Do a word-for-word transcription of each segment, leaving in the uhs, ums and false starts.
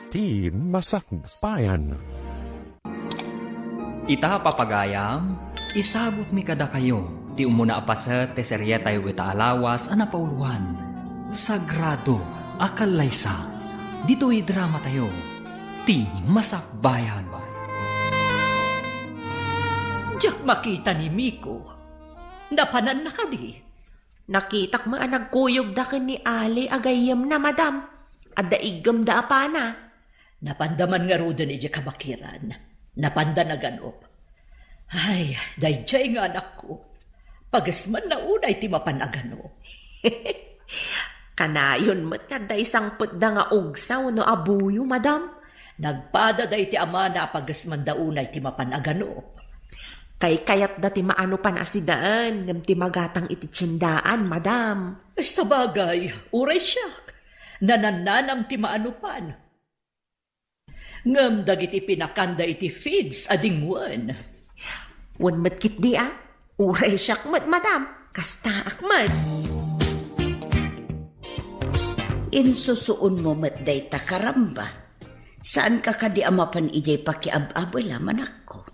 Ti Masakbayan. Ita, papagayam, isabutmi kadakayo ti umuna a paset ti serietayo ita a lawas a napauloan, Sagrado a Kallaysa. Ditoy dramatayo, Ti Masakbayan. Diak makita ni Miko. Napananna kadi? Nakitak met a nagkuyogda ken ni Ali a gayyemna, madam. Adda iggemda a pana. Napanda man ngaruden idiay kabakiran. Napanda naganup. Ay, daydiay nga anakko. Pagesmanna unay ti mapan aganup. Kanayon met nga adda isangpetda nga ugsa wenno abuyo, madam. Nagpada daydi amana a pagesmanda unay ti mapan aganup. Kaykayatda ti maanupan a sidaen, ngem ti magatang iti tiendaan, madam. Sabagay, uray siak. Nanannanam ti maanupan. Ngem dagiti pinakanda iti feeds a dingwen. Wen met ketdi a, uray siak met, madam, kastaak met. Insusuonmo met dayta, karamba. Saanka kadi a mapan idiay pakiab-abela, manakko?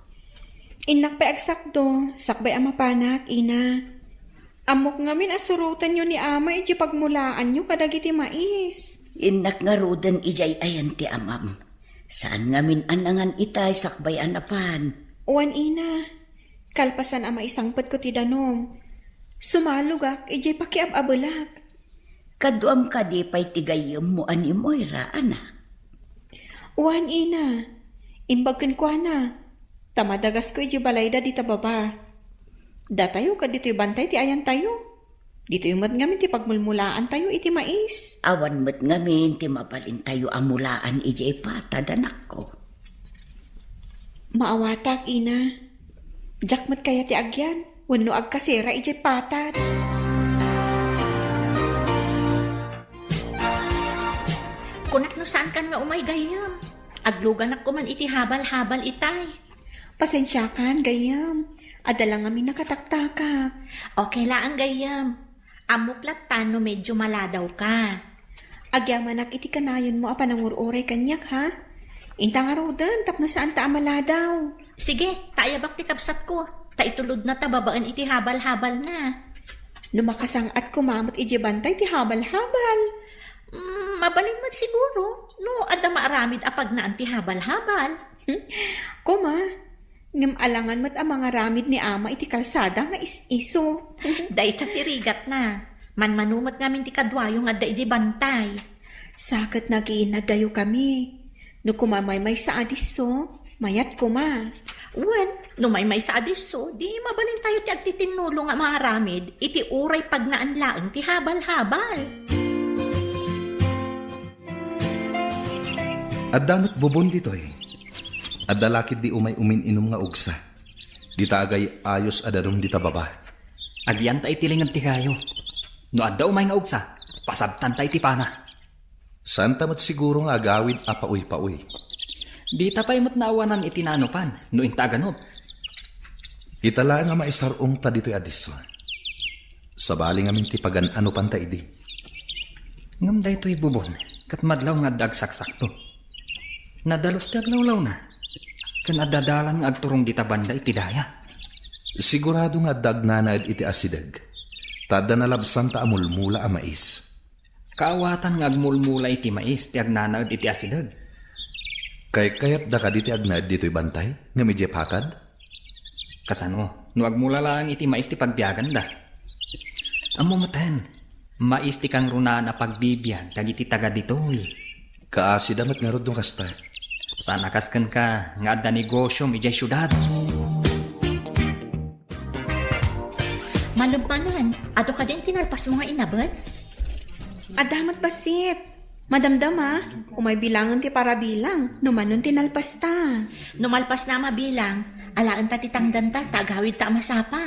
Innak pay agsakdo, sakbay a mapanak, ina. Ammok ngamin a surotenyo ni ama idiay pagmulaanyo kadagiti mais. Innak ngaruden idiay ayan ti amam. Saan ngamin a nangan itay sakbay a napan. Wen, ina, kalpasan a maisangpetko ti danum, sumalogak idiay pakiab-abelak. Kaduam kadi pay ti gayyemmo a ni Moira, anak? Wen, ina, imbag kenkuana, ta madagasko idiay balayda dita baba. Datayo ket ditoy bantay ti ayantayo. Ditoy met ngamin ti pagmulmulaantayo iti mais. Awan met ngamin ti mabalintayo a mulaan idiay patad, anakko. Maawatak, ina. Diak met kayat ti agyan wenno agkasera idiay patad. Kunak no saankan nga umay, gayyem. Agluganak koman iti habal-habal itay. Pasensiakan, gayyem. Adda la ngamin nakataktakak. Okay laeng, gayyem. Ammok latta no medyo maladawka. Agyamanak iti kanayonmo a panangur-uray kaniak, ha? Inta ngaruden tapno saanta a maladaw. Sige, ta ayabak ti kabsatko. Ta itulodna ta babaen iti habal-habalna. No makasang-at koma met idiay bantay ti habal-habal. Mm, mabalin met siguro no adda maaramid a pagnaan ti habal-habal. Hmm? Koma, ngem alangan met a mangaramid ni ama iti kalsada nga is-iso. Dayta ti rigatna. Manmano met ngamin ti kaduayo nga adda idiay bantay. Sa ket nagiinnadayok kami. No koma maymaysa a disso, mayat koma. Wen, no maymaysa a disso, di mabalintayo ti agtitinnulo nga mangaramid iti uray pagnaan laeng ti habal-habal. Adda met bubon ditoy. Adda la ketdi umay umin-inum nga ugsa. Dita agay-ayos a danum dita baba. Agyanta iti linged ti kayo. No adda umay nga ugsa, pasabtanta iti pana. Saanta met siguro nga agawid a pauypaoy. Dita pay met naawanan iti naanupan no inta aganup. Ita laeng a maisar-ongta ditoy a disso. Sabali ngamin ti pagan-anupanta idi. Ngem daytoy bubon ket madlaw nga adda agsaksakto. Nadalus ti aglawlawna, ken adda dalan nga agturong dita banda iti daya. Sigurado nga adda agnanaed iti asideg, ta adda nalabsanta a mulmula a mais. Kaawatan nga agmulmula iti mais ti agnanaed iti asideg. Kaykayatda kadi ti agnaed ditoy bantay ngem idiay patad? Kasano no agmula laeng iti mais ti pagbiaganda? Ammo meten, mais ti kangrunaan a pagbibiag dagiti taga ditoy. Kaasida met ngarud no kasta. Saan a kas kenka nga adda negosiom idiay siudad. Malem manen, adu kadin ti nalpasmo nga inabet? Adda met bassit. Madamdama, umay bilangen ti parabilang no manon ti nalpasta. No malpasna a mabilang, alaenta ti tangdanta ta agawidta a masapa.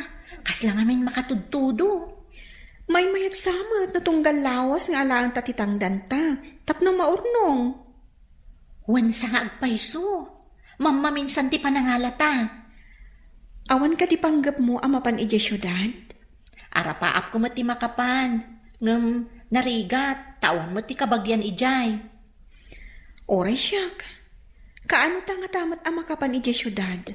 Kasla ngamin makatudtudo. Maymayat sa met no tunggal lawas nga alaenta ti tangdanta tapno maurnong. Wen sa nga agpayso. Mammaminsan ti panangalata. Awan kadi panggepmo a mapan idiay siudad? Arapaapko met ti makapan, ngem narigat, ta awan met ti kabagian idiay. Uray siak, kaano ta ngata met a makapan idiay siudad?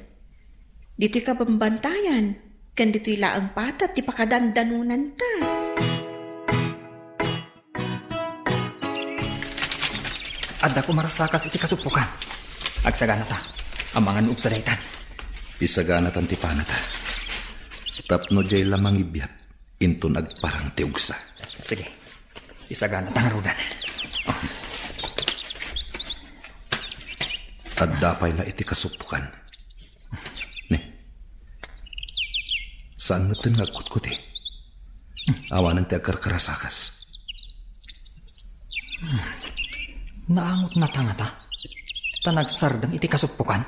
Ditoy kabambantayan, ken ditoy laeng patad ti pakadandanonanta. Adda koma rasakas iti kasuppokan. Agsaganata. Amangan no ugsa daytan. Isaganatan ti panata. Tapno diay la mangibiat, inton agparang ti ugsa. Sige. Isaganata ngaruden. Adda pay la iti kasuppokan. Ne. Saan metten nga agkutkuti? Awanen ti agkarkarasakas. Naangotnata ngata? Ta nagsardeng iti kasuppokan?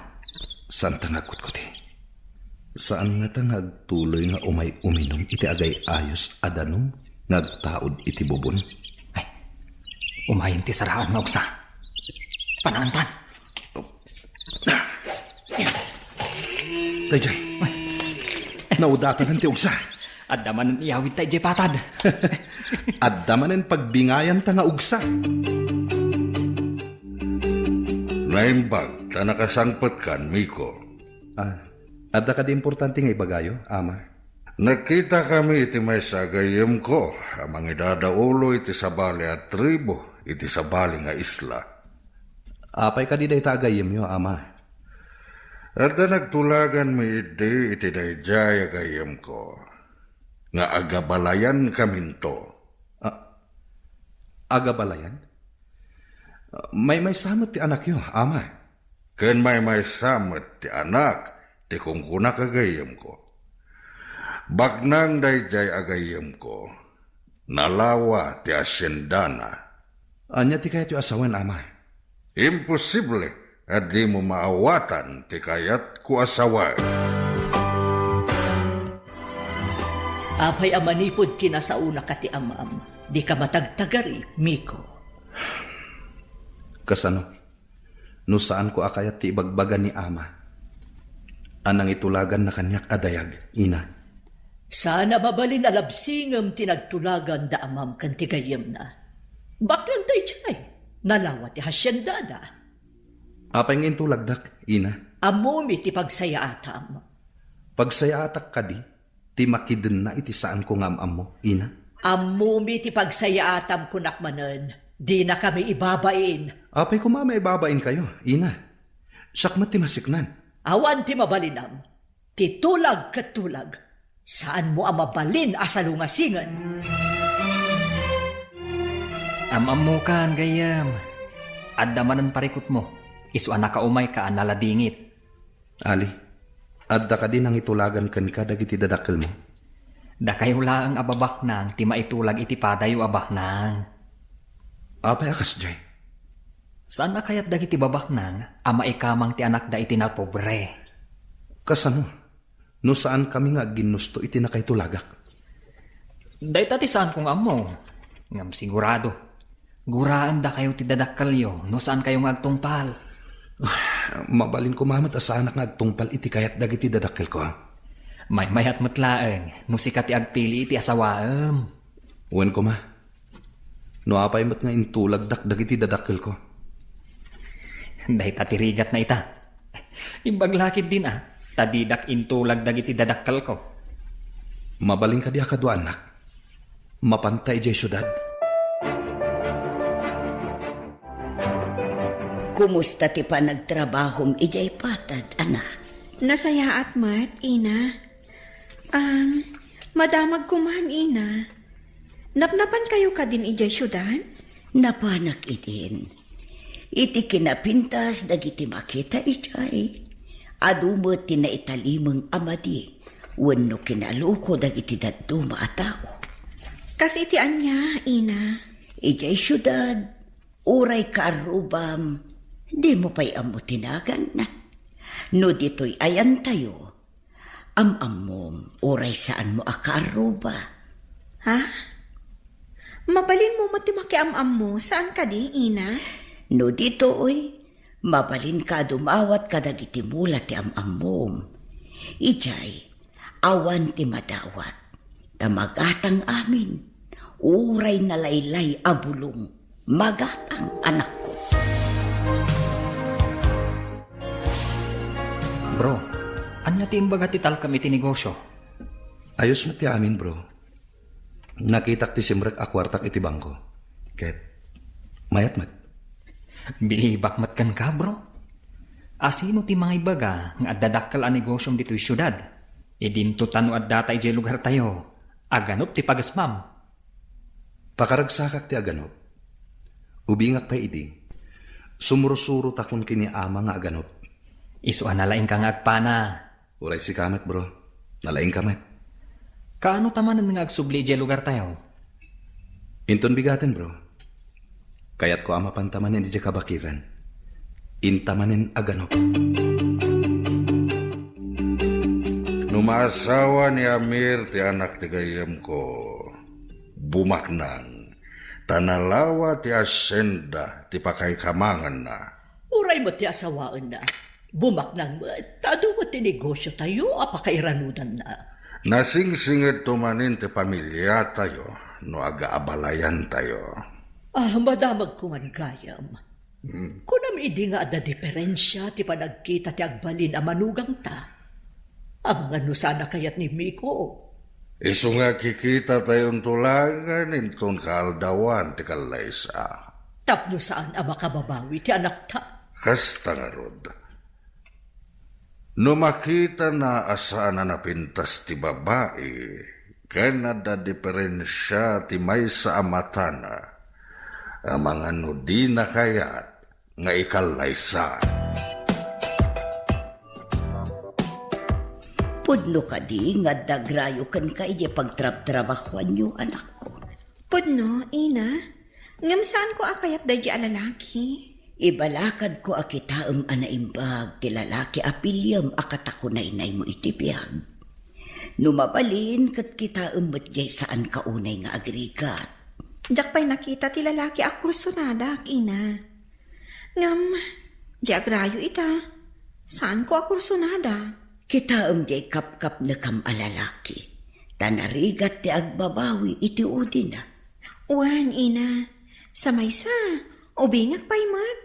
Saanta nga agkutkuti. Saan ngata nga agtuloy nga umay uminum iti agay-ayos a danum nga agtaud iti bubon? Ay, umayen ti saraan nga ugsa. Panaantan. Daydiay. Naudatanan ti ugsa. Adda manen iyawidta idiay patad. Adda manen pagbingayanta nga ugsa. Naimbag ta nakasangpetkan, Miko. Ah, adda kadi importante nga ibagayo, Ama? Nagkitakami iti maysa a gayyemko a mangidadaulo iti sabali a tribu iti sabali nga isla. Apay kadi dayta a gayyemyo, Ama? Adda nagtulaganmi idi iti daydiay a gayyemko nga agabalayankaminto. Ah, agabalayan? Maymaysa met ti anakyo, Ama. Ken maymaysa met ti anak ti kunkunak a gayyemko. Baknang daydiay a gayyemko, nalawa ti haciendana. Ania ti kayatyo a sawen, Ama? Imposible a dimo maawatan ti kayatko a sawen. Apay a manipud kinasaonaka ti amam, dika matagtagari, Miko. Kasano? No saanko a kayat ti ibagbaga ni Ama a nangitulaganna kaniak a dayag, Ina. Saan a mabalin a labsingem ti nagtulagan da amam ken ti gayyemna. Baknang daydiay, nalawa ti haciendada. Apay nga intulagdak, Ina? Ammomi ti pagsayaatam. Pagsayaatak kadi ti makidenna iti saanko nga am-ammo, Ina? Ammomi ti pagsayaatam, kunak manen, dinakami ibabain. Apay koma a maibabainkayo, Ina? Siak met ti masiknan. Awan ti mabalinam. Ti tulag ket tulag. Saanmo a mabalin a salungasingen. Am-ammokan, gayyem. Adda manen parikutmo. Isu a nakaumayka a naladingit. Ali, adda kadi nangitulagan kenka dagiti dadakkelmo? Dakayo laeng a babaknang ti maitulag iti padayo a baknang. Apay a kasdiay? Saan a kayat dagiti babaknang a maikamang ti anakda iti napobre. Kasano? No saankami nga agginnusto iti nakaitulagak? Dayta ti saanko nga ammo. Ngem sigurado, guraendakayo ti dadakkelyo no saankayo nga agtungpal. Mabalin koma met a saanak nga agtungpal iti kayat dagiti dadakkelko. Maymayat met laeng no sika ti agpili iti asawaem. Wen koma, no apay met nga intulagdak dagiti dadakkelko. Dayta ti rigatna ita. Imbag la ketdin a, ta didak intulag dagiti dadakkelko. Mabalin kadi a kaduaannak? Mapanta idiay siudad? Kumusta ti panagtrabahom idiay patad, anak? Nasayaat met, Ina. Am, madamag koman, Ina. Napnapankayo kadin idiay siudad? Napanak idin. Iti kinapintas dagiti makita idiay, adu met ti naitalimeng a madi wenno kinaluko dagiti dadduma a tao. Kas iti ania, Ina? Idiay siudad, uray kaarrubam, dimo pay ammo ti naganna. No ditoy ayantayo, am-ammom, uray saanmo a kaarruba. Ha? Mabalinmo met ti makiam-ammo, saan kadi, Ina? No ditoy, mabalinka a dumawat kadagiti mula ti am-ammom. Idiay, awan ti madawat, ta magatang amin, uray nalaylay a bulong, magatang, anakko. Bro, ania ti imbaga ti talkem iti negosyo? Ayos met ti amin, bro. Nakitak ti simrek a kuartak iti bangko. Ket mayat met. Bilibak met kenka, bro. Asino ti mangaibaga nga adda dakkel a negosyom ditoy siudad? Idinto ta no addata idiay lugartayo, aganop ti pagesmam. Pakaragsakak ti aganop. Ubingak pay idi, sumursurotakon ken ni ama nga aganop. Isu a nalaingka nga agpana. Uray sika met, bro. Nalaingka met. Kaano ta manen nga agsubli idiay lugartayo? Inton bigaten, bro. Kayatko a mapanta manen idiay kabakiran. Inta manen aganop. No maasawa ni Amir ti anak ti gayyemko, bumaknang, ta nalawa ti asenda ti pakaikamanganna. Uray met ti asawaenna, bumaknang met, ta adu met ti negosyotayo a pakairanudanna. Nasingsingedto manen ti pamiliatayo no agaabalayantayo. Ah, madamagko man gayam. Hmm. Kunam idi nga adda diferensia ti panagkita ti agbalin a manugangta? Amangan no saan a kayat ni Miko. Isu nga kikitatayon tulangen inton kaaldawan ti kallaysa. Tapno saan a makababawi ti anakta. Kasta ngarud. No makitana a saan a napintas ti babai, ken adda diferensia ti maysa a matana, amangan no dina kayat nga ikallaysa. Pudno kadi nga adda agrayo kenka idiay pagtrabtrabahoanyo, anakko? Pudno, ina. Ngem saanko a kayat daydi a lalaki. Ibalakadko a kitaem a naimbag ti lalaki a piliem a katakunaynaymo iti biag. No mabalin, ket kitaem met diay saanka unay nga agrigat. Diak pay nakita ti lalaki a kursonadak, ina. Ngem, di agrayo ita. Saanko a kursonada. Kitaem diay kapkapnekam a lalaki, ta narigat ti agbabawi iti udina. Wen, ina, sa maysa, ubingak pay met.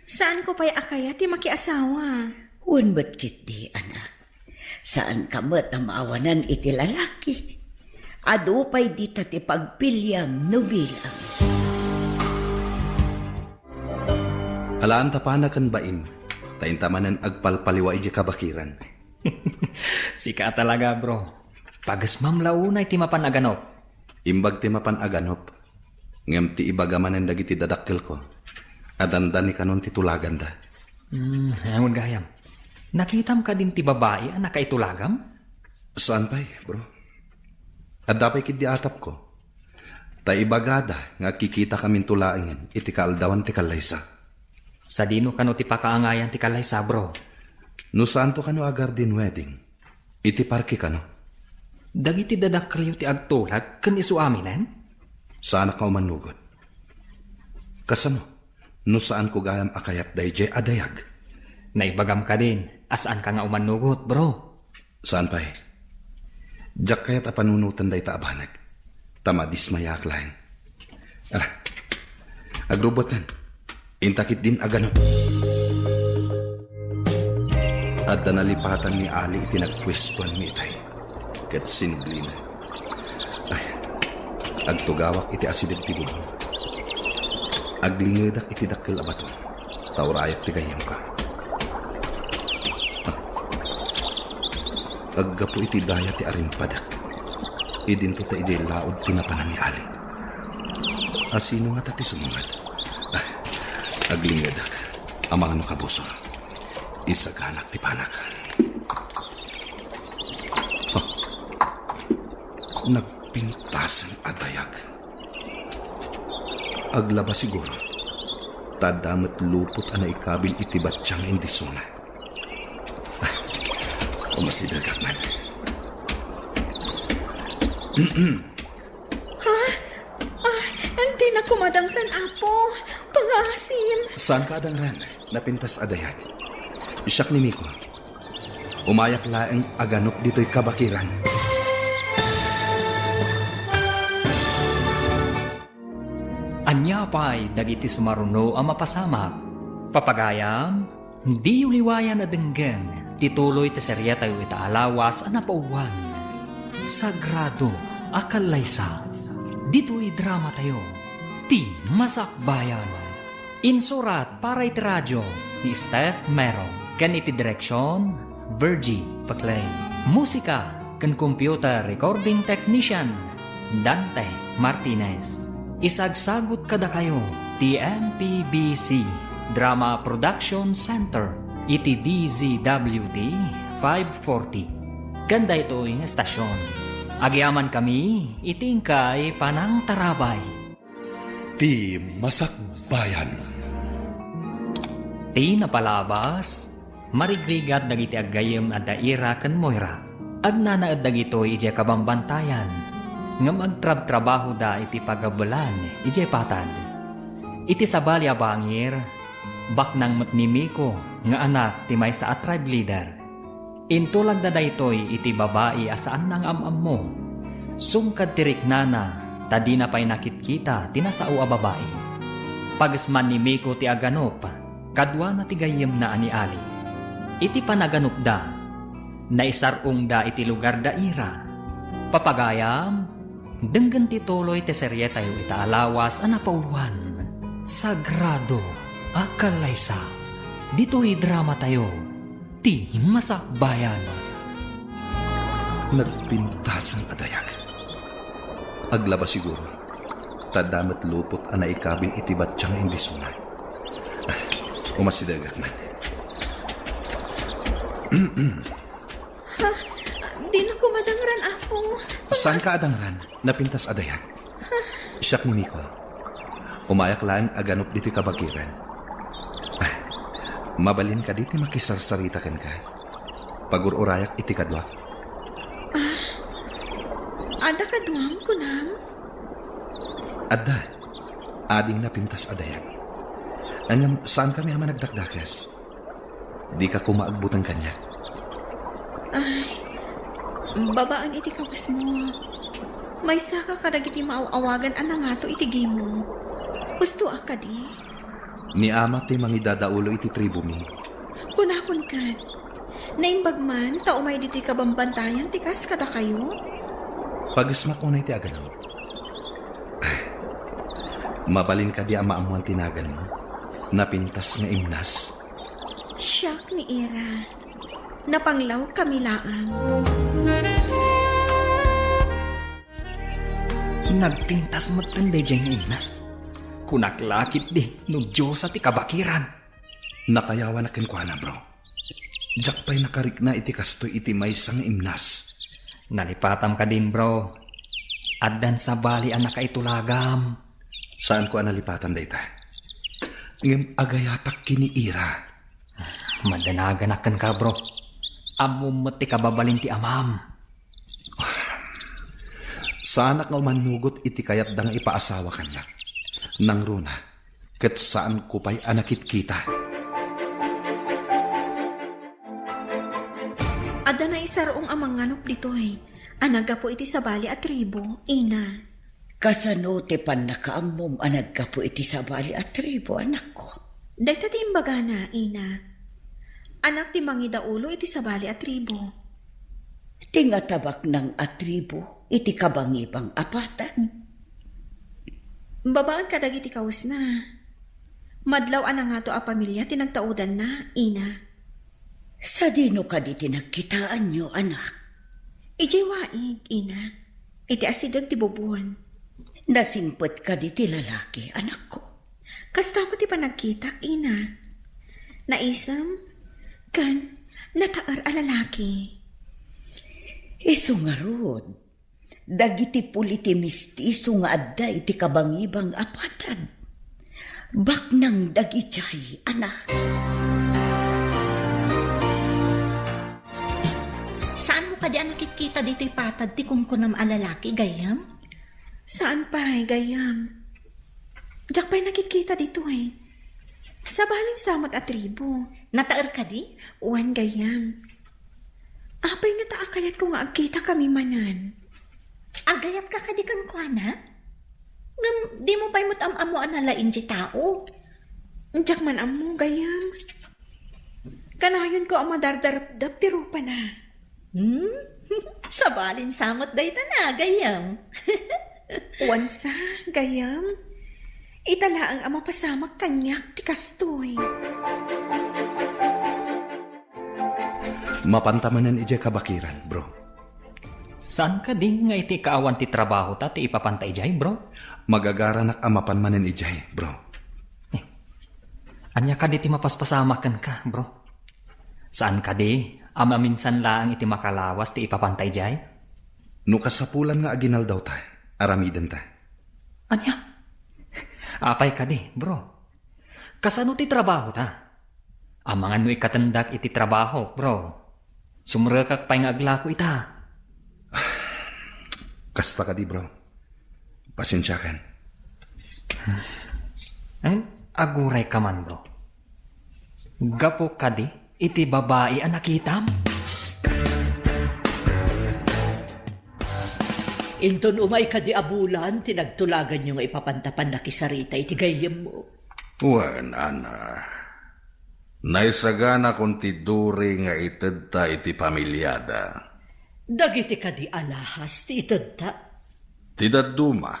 Saanko pay a kayat ti makiasawa. Wen met ketdi, anak. Saanka met a maawanan iti lalaki. Adu pay dita ti pagpiliam no bilang. Alaanta pana ken baim, ta inta manen agpalpaliwa idiay kabakiran. Sika talaga, bro. Pagesmam la unay ti mapan aganop. Imbag ti mapan aganop, ngem ti ibaga manen dagiti dadakkelko a dandani kanon ti tulaganda. Hmm, awan gayam. Nakitam kadin ti babai a nakaitulagam? Saan pay, bro. Adda pay ketdi atapko. Ta ibagada nga agkikitakaminto laengen iti kaaldawan ti kallaysa. Sadino kano ti pakaangayan ti kallaysa, bro? No saanto kano a garden wedding, iti parke kano. Dagiti dadakkelyo ti agtulag ken isu aminen? Saanak nga umannugot. Kasano no saanko gayam a kayat daydiay a dayag? Naibagam kadin a saanka nga umannugot, bro. Saan pay? Diak kayat a panunoten dayta a banag, ta madismayaak laeng. Ala, agrubboten. Inta ketdin aganop. Adda nalipatan ni Ali iti nagpuestoanmi itay, ket sinublina. Ay, agtugawak iti asideg ti bubong. Aglingedak iti dakkel a bato, ta urayak ti gayyemko. Ah. Aggapu iti daya ti arimpadek, idinto ta idiay laud ti napanan ni Ali. Asino ngata ti sumungad? Ah, aglingedak. Amangan no kabusor. Isaganak ti panak. Ah. Nagpintasen a dayag. Aglaba siguro, ta adda met lupot a naikabil iti batya nga indisona. Ah, umasidegak man. Ha? Ah, antinak koma adangren, Apo. Pangaasim. Saanka adangren? Napintas a dayag. Siak ni Miko. Umayak laeng aganop ditoy kabakiran. Ania pay dagiti sumaruno a mapasamak? Papagayam, diyo liwayan a denggen Ti tuloy ti serietayo ita a lawas a napauluan, Sagrado a Kallaysa. Ditoy dramatayo, Ti Masakbayan. Insurat para iti radio ni Steph Mero ken iti direksion, Virgie Paclay. Musika ken computer recording technician, Dante Martinez. Isagsagut kadakayo ti M P B C Drama Production Center iti D Z W T five forty. Ken daytoy nga estasion, agyamankami iti inkay panangtarabay. Ti Masakbayan. Ti napalabas, marigrigat dagiti aggayyem a da Ira ken Moira. Agnanaed dagitoy idiay kabambantayan, ngem agtrabtrabahoda iti pagabelan idiay patad. Iti sabali a bangir, baknang met ni Miko nga anak ti maysa a tribe leader. Intulagda daytoy iti babai a saanna nga am-ammo. Sungkad ti riknana, ta dina pay nakitkita ti nasao a babai. Pagesman ni Miko ti aganup, kaduana ti gayyemna a ni Ali. Iti panaganupda, naisar-ongda iti lugar da Ira. Papagayam, denggen ti tuloy ti serietayo ita a lawas a napauluan, Sagrado a Kallaysa. Ditoy dramatayo, Ti Masakbayan. Nagpintasan a dayag. Aglaba siguro, ta adda met lupot a naikabil iti battiang indisuna. Ah, umasidegak man. Ha? Dina koma dangran, Apo. Saan ka a dangran? Napintas a dayag. Siak ni Miko. Umayak laeng aganup ditoy kabakiran. Ah, mabalin kadi ti makisarsarita kenka? Pagur-urayak iti kaduak. Ah, adda kaduam, kunam? Adda. Ading napintas a dayag. Ngem saankami a managdakdakes. Dika koma agbuteng kaniak. Ay, babaen iti kawesmo. Maysaka kadagiti maaw-awagan a nangato iti gimong. Husto a kadi? Ni ama ti mangidadaulo iti tribomi. Kunakon ket, naimbag man ta umay ditoy kabambantayan ti kas kadakayo? Pagesmak unay ti aganup. Ay, mabalin kadi a maammuan ti naganmo? Napintas nga imnas. Siak ni Ira. Napanglawkami laeng. Nagpintas metten daydiay nga imnas. Kunak la ketdi no diosa ti kabakiran. Nakayawanak kenkuana, bro. Diak pay nakarikna iti kastoy iti maysa nga imnas. Nalipatam kadin, bro. Addan sabali a nakaitulagam. Saanko a nalipatan dayta. Ngem agayatak ken ni Ira. Madanaganak kenka, bro. Ammom met ti kababalin ti amam. Saanak nga umannugot iti kayatda nga ipaasawa kaniak. Nangruna, ket saanko pay a nakitkita. Adda naisar-ong a manganup ditoy a naggapu iti sabali a tribu, Ina. Kasano ti pannakaammom a naggapu iti sabali a tribu, anakko? Dayta ti imbagana, Ina. Anak ti mangidaulo iti sabali a tribu. Ti ngata baknang a tribu iti kabangibang a patag. Babaen kadagiti kawesna. Madlaw a nangato a pamilia ti nagtaudanna, Ina. Sadino kadi ti nagkitaanyo, anak? Idiay waig, Ina. Iti asideg ti bubon. Nasingpet kadi ti lalaki, anakko? Kasta met ti panagkitak, Ina. Naisem ken nataer a lalaki. Isu ngarud, dagiti puli ti mistiso nga adda iti kabangibang a patag. Baknang dagidiay, anak. Saanmo kadi a nakitkita ditoy patad ti kunkunam a lalaki, gayyem? Saan pay, gayyem. Diak pay nakitkita ditoy. Sabalin sa met a tribu. Nataer kadi? Wen, gayyem. Apay ngata a kayatko nga agkitakami manen? Agayatka kadi kenkuana? Ngem dimo pay met am-ammo a nalaing ti tao. Diak man ammo, gayyem. Kanayonko a madardarapdap ti rupana. Hmm? Sabalin sa met dayta na, gayyem. Wen sa, gayyem. Ita laeng a mapasamak kaniak ti kastoy. Mapanta manen idiay kabakiran, bro. Saan kadi nga iti kaawan ti trabahota ti ipapanta idiay, bro? Magagaranak a mapan manen idiay, bro. Eh, ania kadi ti mapaspasamak kenka, bro? Saan kadi a maminsan laeng iti makalawas ti ipapanta idiay? No kasapulan nga aginaldawta, aramidenta. Ania? Apay kadi, bro? Kasano ti trabahota? Amangan no ikatendak iti trabahok, bro. Sumrekak pay nga aglako ita. Kasta kadi, bro. Pasensiakan. Ay, agurayka man, bro. Gapu kadi iti babai a nakitam? Inton umay kadi a bulan ti nagtulaganyo nga ipapanta pannakisarita iti gayyemmo? Wen, Ana. Naisaganakon ti duri nga itedta iti familiada. Dagiti kadi alahas ti itedta? Ti dadduma.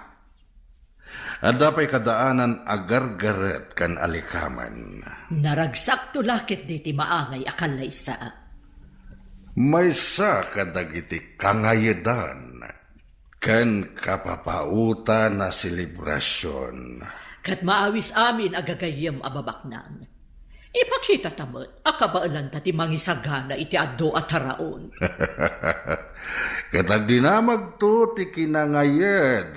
Adda pay kadaanan a gargaret ken alikamen. Naragsakto la ketdi ti maangay a kallaysa. Maysa kadagiti kangayedan ken kapapaotan a selebrasion. Ket maawis amin a gagayyem a babaknang. Ipakitata met a kabaelanta ti mangisagana iti adu a taraon. Ket agdinamagto ti kinangayed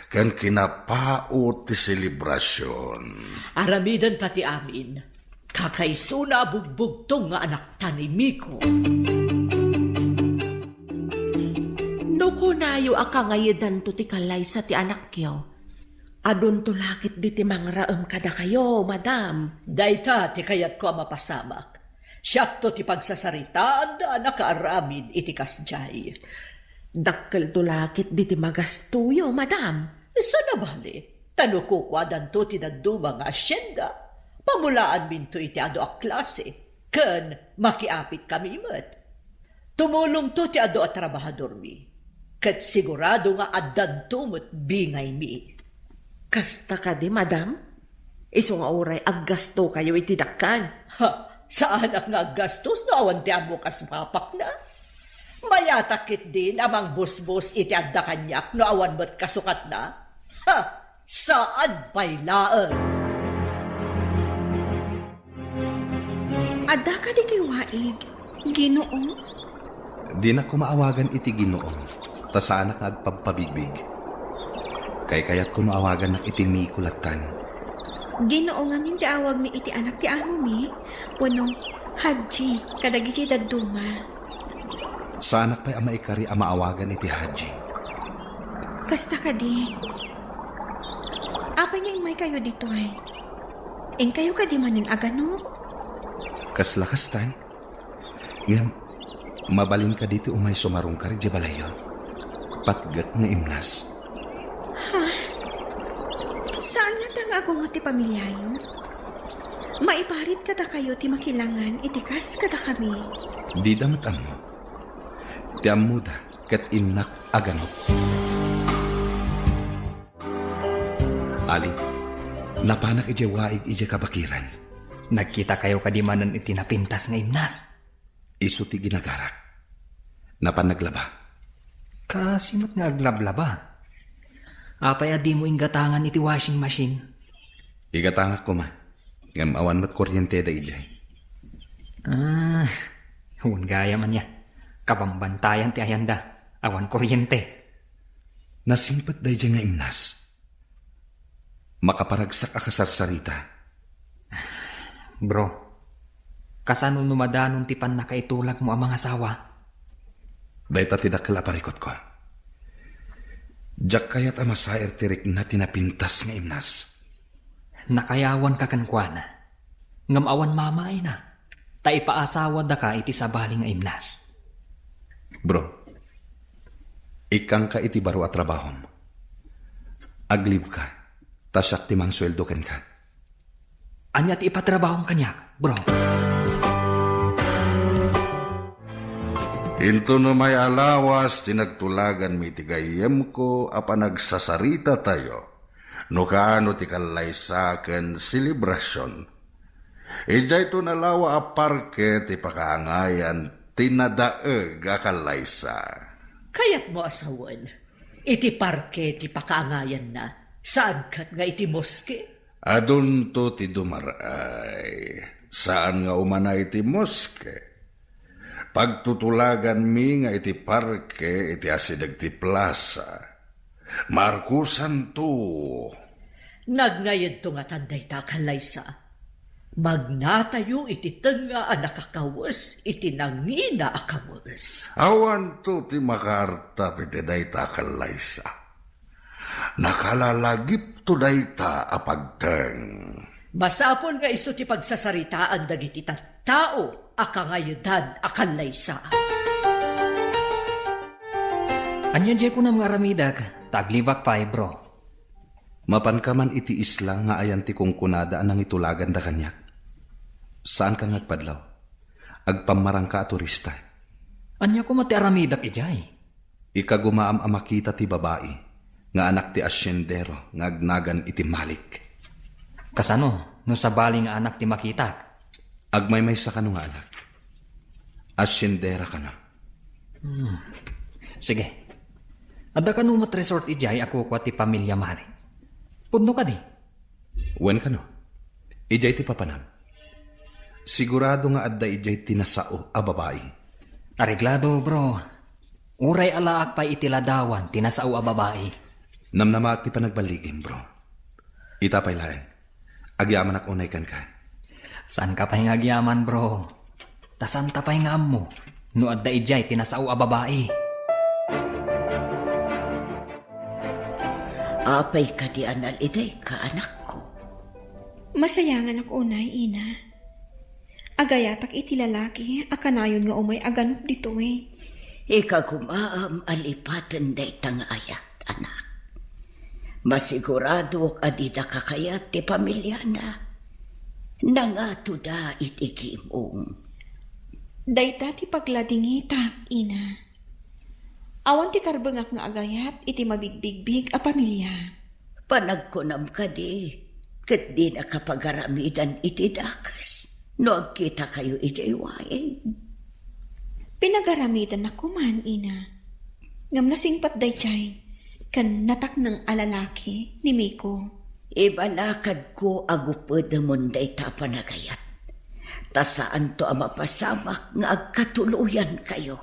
ken kinapao ti selebrasion. Aramidenta ti amin. Kakaisuna a bugbugtong nga anakta ni Miko. No kunayo a kangayedanto ti kallaysa ti anakyo, adunto la ketdi ti mangraem kadakayo, madam. Dayta ti kayatko a mapasamak. Siakto ti pagsasaritaan da a nakaaramid iti kasdiay. Dakkelto la ketdi ti magastoyo, madam. Saan a bale, ta no kukuadanto ti dadduma nga asienda, pamulaanminto iti adu a klase, ken makiapitkami met. Tumulongto ti adu a trabahadormi, ket sigurado nga addanto met bingaymi. Kasta kadi, madam? Isu nga uray aggastokayo iti dakkan? Ha, saanak nga aggastos no awan ti ammok a sumapakna. Mayatak ketdin a mangbusbos iti adda kaniak no awan met kasukatna? Ha, saan pay laeng. Adda kadi ti waig, Ginoo? Dinak koma awagan iti Ginoo, ta saanak nga agpabpabigbig. Kaykayatko no awagannak iti Miko lattan. Ginoo ngamin ti awagmi iti anak ti amomi, wenno Hadji kadagiti dadduma. Saanak pay a maikari a maawagan iti Hadji. Kasta kadi. Apay nga immaykayo ditoy? Inkayo kadi manen a ganok? Kasla kastan. Ngem, mabalin kadi ti umay sumarungkar idiay balayyo? Patgek nga imnas. Ha? Saan ngata nga agunget ti pamiliayo? Maiparit kadakayo ti makilangan iti kas kadakami. Dida met ammo. Ti ammoda ket innak a ganok. Ali, napanak idiay waig idiay kabakiran. Nagkitakayo kadi manen iti napintas nga imnas? Isu ti ginagarak. Napan naglaba. Kaasi met nga aglablaba. Apay a dimo inggatangan iti washing machine? Igatangak koma. Ngem awan met kuryente da idiay. Ah, wen gayam ania. Kabambantayan ti ayanda. Awan kuryente. Nasimpet daydiay nga imnas. Makaparagsak a kasarsarita. Bro, kasano no madanon ti pannakaitulagmo a mangasawa? Dayta ti dakkel a parikutko. Diak kayat a masair ti rikna ti napintas nga imnas. Nakayawanka kenkuana, ngem awan mamaayna, ta ipaasawadaka iti sabali nga imnas. Bro, ikkangka iti baro a trabahom. Aglibka, ta siak ti mangsueldo kenka. Ania ti ipatrabahom kaniak, bro? Intono may a lawas ti nagtulaganmi iti gayyemko a panagsasarita tayo, no kaano ti kallaysa ken selebrasion. Idiayto nalawa a parke ti pakaangayan ti nadaeg a kallaysa. Kayatmo a sawen, iti parke ti pakaangayanna, saan ket nga iti moske? Adunto ti dumar-ay, saan nga umana iti moske. Pagtutulaganmi nga iti parke iti asideg ti plasa. Markusanto. Nagngaydto ngatan dayta a kallaysa. Magnatayo iti tengnga a nakakawes iti nangina a kawes. Awanto ti makaartap iti dayta a kallaysa. Nakalalagipto dayta a pagteng. Masapul nga isu ti pagsasaritaan dagiti tattao a kangaydan a kallaysa. Ania diay kunam nga aramidek, ta aglibak pay, bro? Mapanka man iti isla nga ayan ti kunkunada a nangitulaganda kaniak? Saanka nga agpadlaw. Agpammarangka a turista. Ania koma ti aramidek idiay? Ikagumaam a makita ti babai nga anak ti asiendero nga agnagan iti Malik. Kasano no sabali nga anak ti makitak? Agmaymaysa kano nga anak. Asiendera kano. Hmm. Sige. Adda kano met resort idiay a kukua ti pamilia Malik? Pudno kadi? Wen kano. Idiay ti papanam. Sigurado nga adda idiay ti nasao a babai. Areglado, bro. Uray alaak pay iti ladawan ti nasao a babai. Namnamaak ti panagballigim, bro. Ita pay laeng. Agyamanak unay kenka. Saanka pay nga agyaman, bro? Ta saanta pay nga ammo no adda idiay ti nasao a babai. Apay kadi a nalidayka, anakko? Masayanganak unay, ina. Agayatak iti lalaki a kanayon nga umay aganup ditoy. Ikagumaam a lipaten dayta nga ayat, anak. Masiguradok a dida kakayat ti pamiliana. Nangatoda iti gimong. Dayta ti pagladingitak, ina. Awan ti karbengak nga agayat iti mabigbigbig a pamilia. Panagkunam kadi, ket dinaka pagaramidan iti dakes no agkitakayo idiay waig? Pinagaramidannak koman, ina. Ngem nasingpet daydiay ken natakneng a lalaki ni Miko. Ibalakadko a gupedemon dayta a panagayat, ta saanto a mapasamak nga agkatuloyankayo.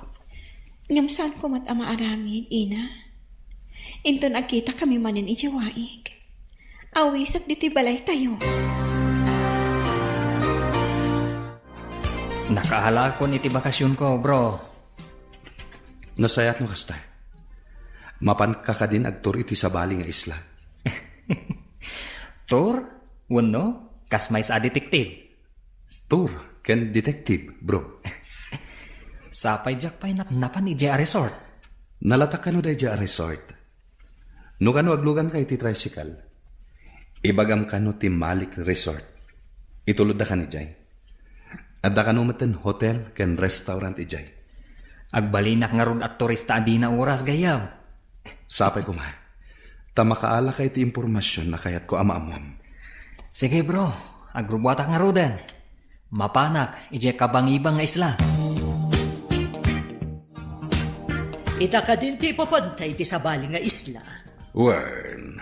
Ngem saanko met a maaramid, ina. Inton agkitakami manen idiay waig, awisek ditoy balaytayo. Nakaalakon iti bakasionko, bro. Nasayaat no kasta. Mapanka kadin agtour iti sabali nga isla? Tour? Wenno, kas maysa a detective? Tour ken detective, bro. Sapay diak pay napnapan idiay a resort. Nalatak kano daydiay a resort? No kano agluganka iti tricycle, ibagam kano ti Malik Resort. Itulodda kan idiay. Adda kano metten hotel ken restaurant idiay. Agbalinak ngarud a turista a dina oras, gayyem. Sapay koma. Ta makaalaka iti impormasion a kayatko a maammuam. Sige, bro. Agrubuatak ngaruden. Mapanak idiay kabangibang nga isla. Ita kadin ti ipapanta iti sabali nga isla. Wen,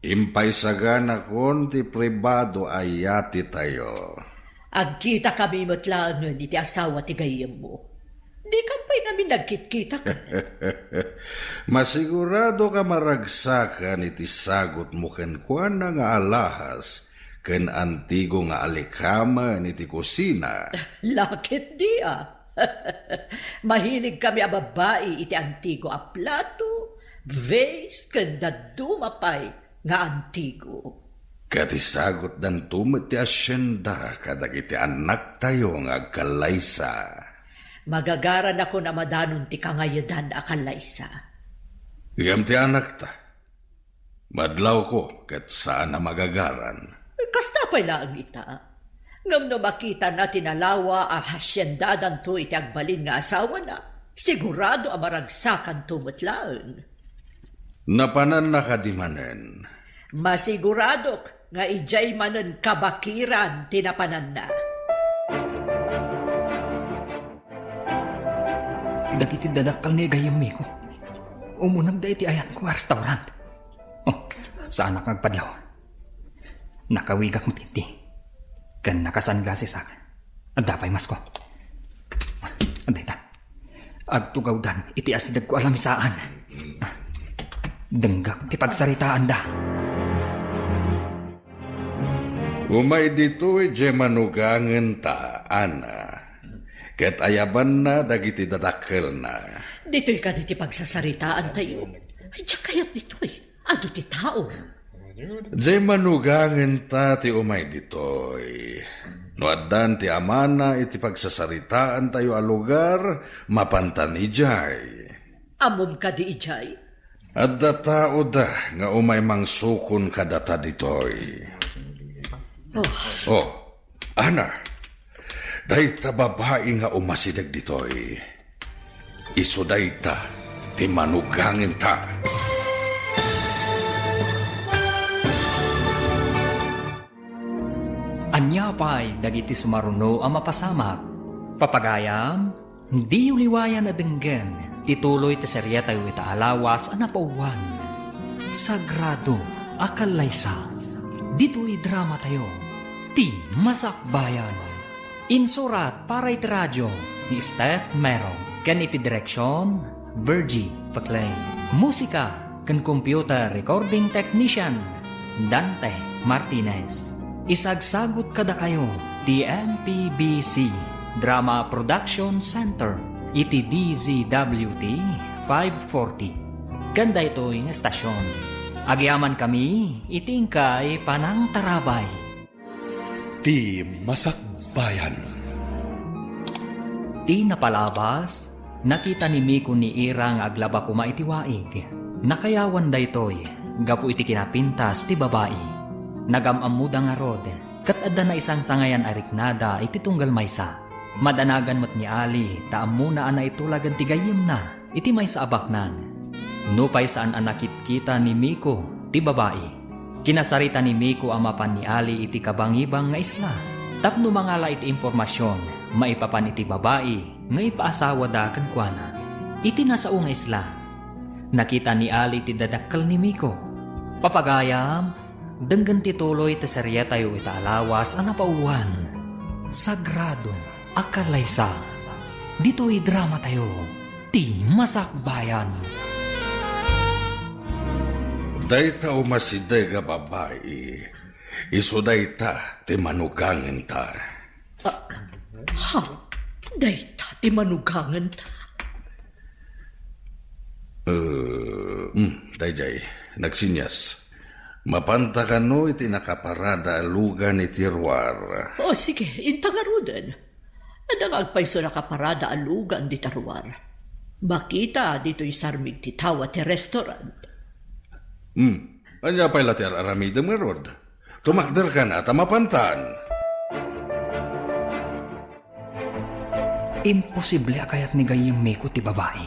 impaisaganakon ti pribado a yatitayo. Agkitakami met laengen iti asawa ti gayyemmo. Dikam pay ngamin nagkitkitak. Masigurado ka maragsakan iti sagutmo kenkuana nga alahas ken antigo nga alikamen iti kusina. Laketdi a. Mahilig kami a babbai iti antigo a plato, vase, ken dadduma pay nga antigo. Ket isagutdanto met ti asienda kadagiti annaktayo nga agkallaysa. Magagaranakon a madanon ti kangayedan a kallaysa. Ngem ti anakta, madlawko ket saan a magagaran. Kasta pay laeng ita. Ngem no makitana ti nalawa a hasiendadanto iti agbalin nga asawana, Sigurado a maragsakanto met laeng. Napananna kadi manen? Masiguradok nga idiay manen kabakiran ti napananna. Dagiti dadakkel ni gayyem Miko, umunegda iti ayanko a restaurant. Oh, saanak nga agpadlaw. Nakawigak met ketdi. Ken naka-sunglassesak. Adda pay masko. Adda ita. Agtugawdan iti asidegko a lamisaan. Denggak ti pagsaritaanda. Umay ditoy diay manugangenta, Ana. Ket ayabanna dagiti dadakkelna. Ditoy kadi ti pagsasaritaantayo? Diak kayat ditoy. Adu ti tao. Diay manugangenta ti umay ditoy. No addan ti amana iti pagsasaritaantayo a lugar, mapantan idiay. Ammom kadi idiay? Adda taoda nga umay mangsukon kadata ditoy. Oh. Oh, Ana, dayta babai nga umasideg ditoy. Isu dayta ti manugangenta. Ania pay dagiti sumaruno a mapasamak? Papagayam, diyo liwayan a denggen ti tuloy ti serietayo ita a lawas a napauluan, Sagrado a Kallaysa. Ditoy dramatayo, Ti Masakbayan. Insurat para iti radio ni Steph Mero ken iti direksion, Virgie Paclay. Musika ken computer recording technician, Dante Martinez. Isagsagut kadakayo ti M P B C Drama Production Center iti D Z W T five forty. Ken daytoy nga estasion, agyamankami iti inkay panangtarabay. Ti Masakbayan. Ti napalabas, nakita ni Miko ni Ira nga aglaba koma iti waig. Nakayawan daytoy gapu iti kinapintas ti babai. Nagam-ammoda ngarud, ket adda naisangsangayan a riknada iti tunggal maysa. Madanagan met ni Ali ta ammona a naitulagan ti gayyemna iti maysa a baknang. Nupay saan a nakitkita ni Miko ti babai, kinasarita ni Miko a mapan ni Ali iti kabangibang nga isla tapno mangala iti impormasion maipapan iti babai nga ipaasawada kenkuana. Iti nasao nga isla, nakita ni Ali ti dadakkel ni Miko. Papagayam, denggen ti tuloy ti serietayo ita a lawas a napauluan, Sagrado a Kallaysa. Ditoy dramatayo, Ti Masakbayan. Dayta umasideg a babai, isu dayta ti manugangenta. Ah, ha? Dayta ti manugangenta? Eh, mm, daydiay, nagsinyas. Mapanta kano iti nakaparada a lugan iti ruar? O, sige, inta ngaruden. Adda nga agpayso nakaparada a lugan dita ruar. Makita ditoy sarmig ti tawa ti restaurant. Hmm, ania pay la ti ar-aramidem ngarud? Tumakder kana ta mapantan. Imposible a kayat ni gayyem Miko ti babai.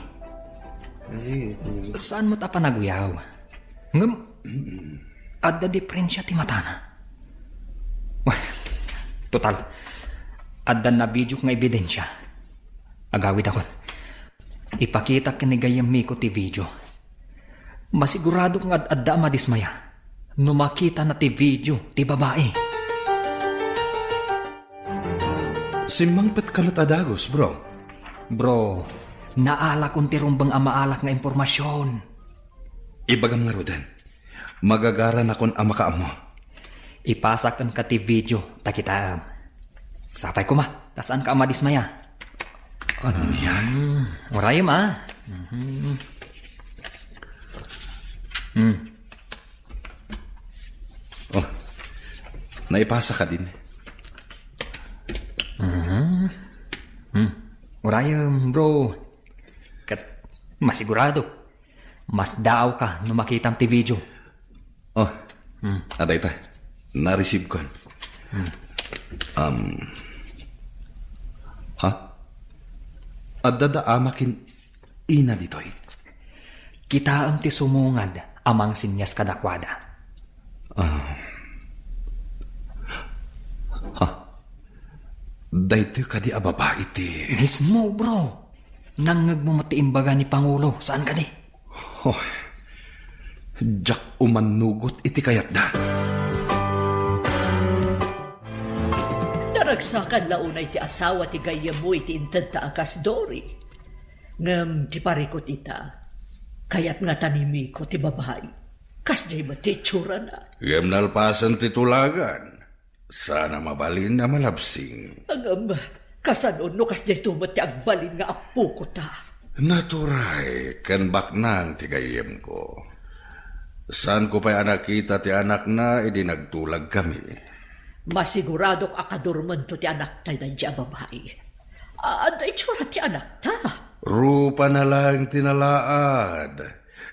Saan met a panaguyaw. Ngem, adda diferensia ti matana. Well, total, adda nabidiok nga ebidensia. Agawidakon. Ipakitak ken ni gayyem Miko ti video. Masiguradok nga ad-adda a madismaya no makitana ti video ti babai. Simmangpetka met a dagus, bro. Bro, naalakon ti rumbeng a maalak nga impormasion. Ibagam ngaruden, magagaranakon a makaammo. Ipasak kenka ti video ta kitaem. Sapay koma, ta saanka a madismaya. Ania? Hmm, urayem, a. Mhm. Hmm. Oh, naipasa kadin. Mhm. Hmm. Urayem, bro. Ket masigurado, masdaawka no makitam ti video. Oh, hmm. Adda ita. Na-receive kon. Hmm. Um, ha? Adda da ama kin-, Ina ditoy. Kitaem ti sumungad a mangsinnias kadakuada. Ah. Ha? Daytoy kadi a babai ti Mismo, bro. Nangngegmo met ti imbaga ni Pangulo, saan kadi? Oh, diak umannugot iti kayatda. Naragsakan la unay ti asawa ti gayyemmo iti intedta a kas Dory. Ngem ti parikut ita, kayat nga tanimiko ti babai. Kasdiay met ti itsurana. Ngem nalpasen ti tulagan, saan a mabalin a malabsing. Ngem, kasano no kasdiay met ti agbalin nga appoko ta? Naturay ken baknang ti gayyemko. Saanko pay a nakita ti anakna idi nagtulagkami. Masiguradok a kadurmento ti anakta daydi a babai. A-, adda itsura ti anakta. Rupana laeng ti nalaad.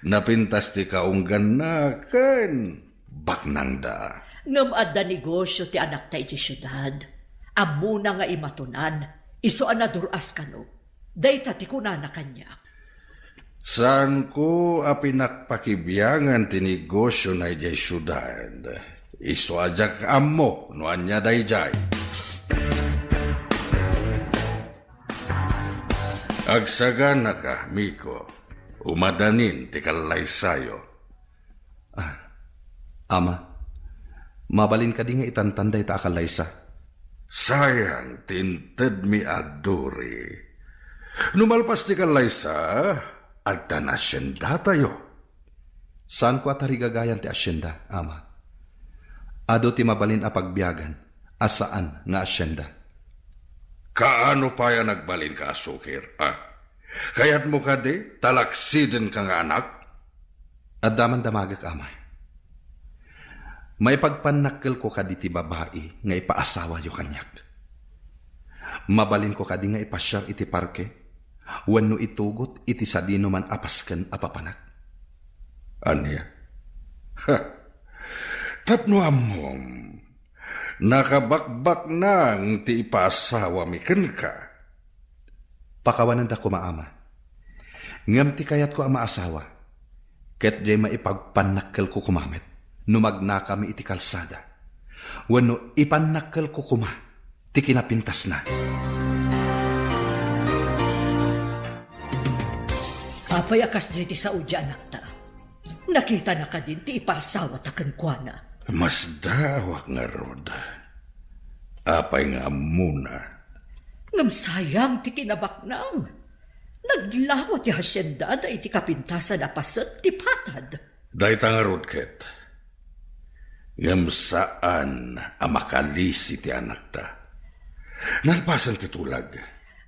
Napintas ti kaungganna ken baknangda. Ngem adda negosio ti anakta iti siudad. Ammona nga imatonan, isu a nadur-as kano. Dayta ti kunana kaniak. Saanko a pinakpakibiangan ti negosiona idiay siudad. Isu a diak ammo no ania daydiay. Agsaganaka, Miko. Umadanin ti kallaysayo. Ah, Ama, mabalin kadi nga itantan dayta a kallaysa? Sayang ti intedmi a Dory. No malpas ti kallaysa, addan asyendatayo. Saanko a tarigagayan ti asyenda, Ama. Adu ti mabalin a pagbiagan a saan nga asyenda. Kaano pay a nagbalinka a sukir, a? Kayatmo kadi, talaksidenka nga anak? Adda man damagek, Ama. Maipagpannakkelko kadi ti babai nga ipaasawayo kaniak. Mabalinko kadi nga ipasiar iti parke wenno itugot iti sadinoman a pasken a papanak? Ania? Ha! Tapno ammom, nakabakbaknang ti ipaasawami kenka. Pakawanenda koma, Ama. Ngem ti kayatko a maasawa, ket diay maipagpannakkelko koma met no magnakami iti kalsada, wenno ipannakkelko koma ti kinapintasna. Apay a kasdiay ti sao diay anakta? Nakitana kadin ti ipasawata kenkuana? Masdaawak ngarud. Apay nga ammona? Ngem sayang ti kinabaknang. Naglawa ti hasiendada iti kapintasan a paset ti patad. Dayta ngarud ket. Ngem saan a makalisi ti anakta. Nalpasen ti tulag.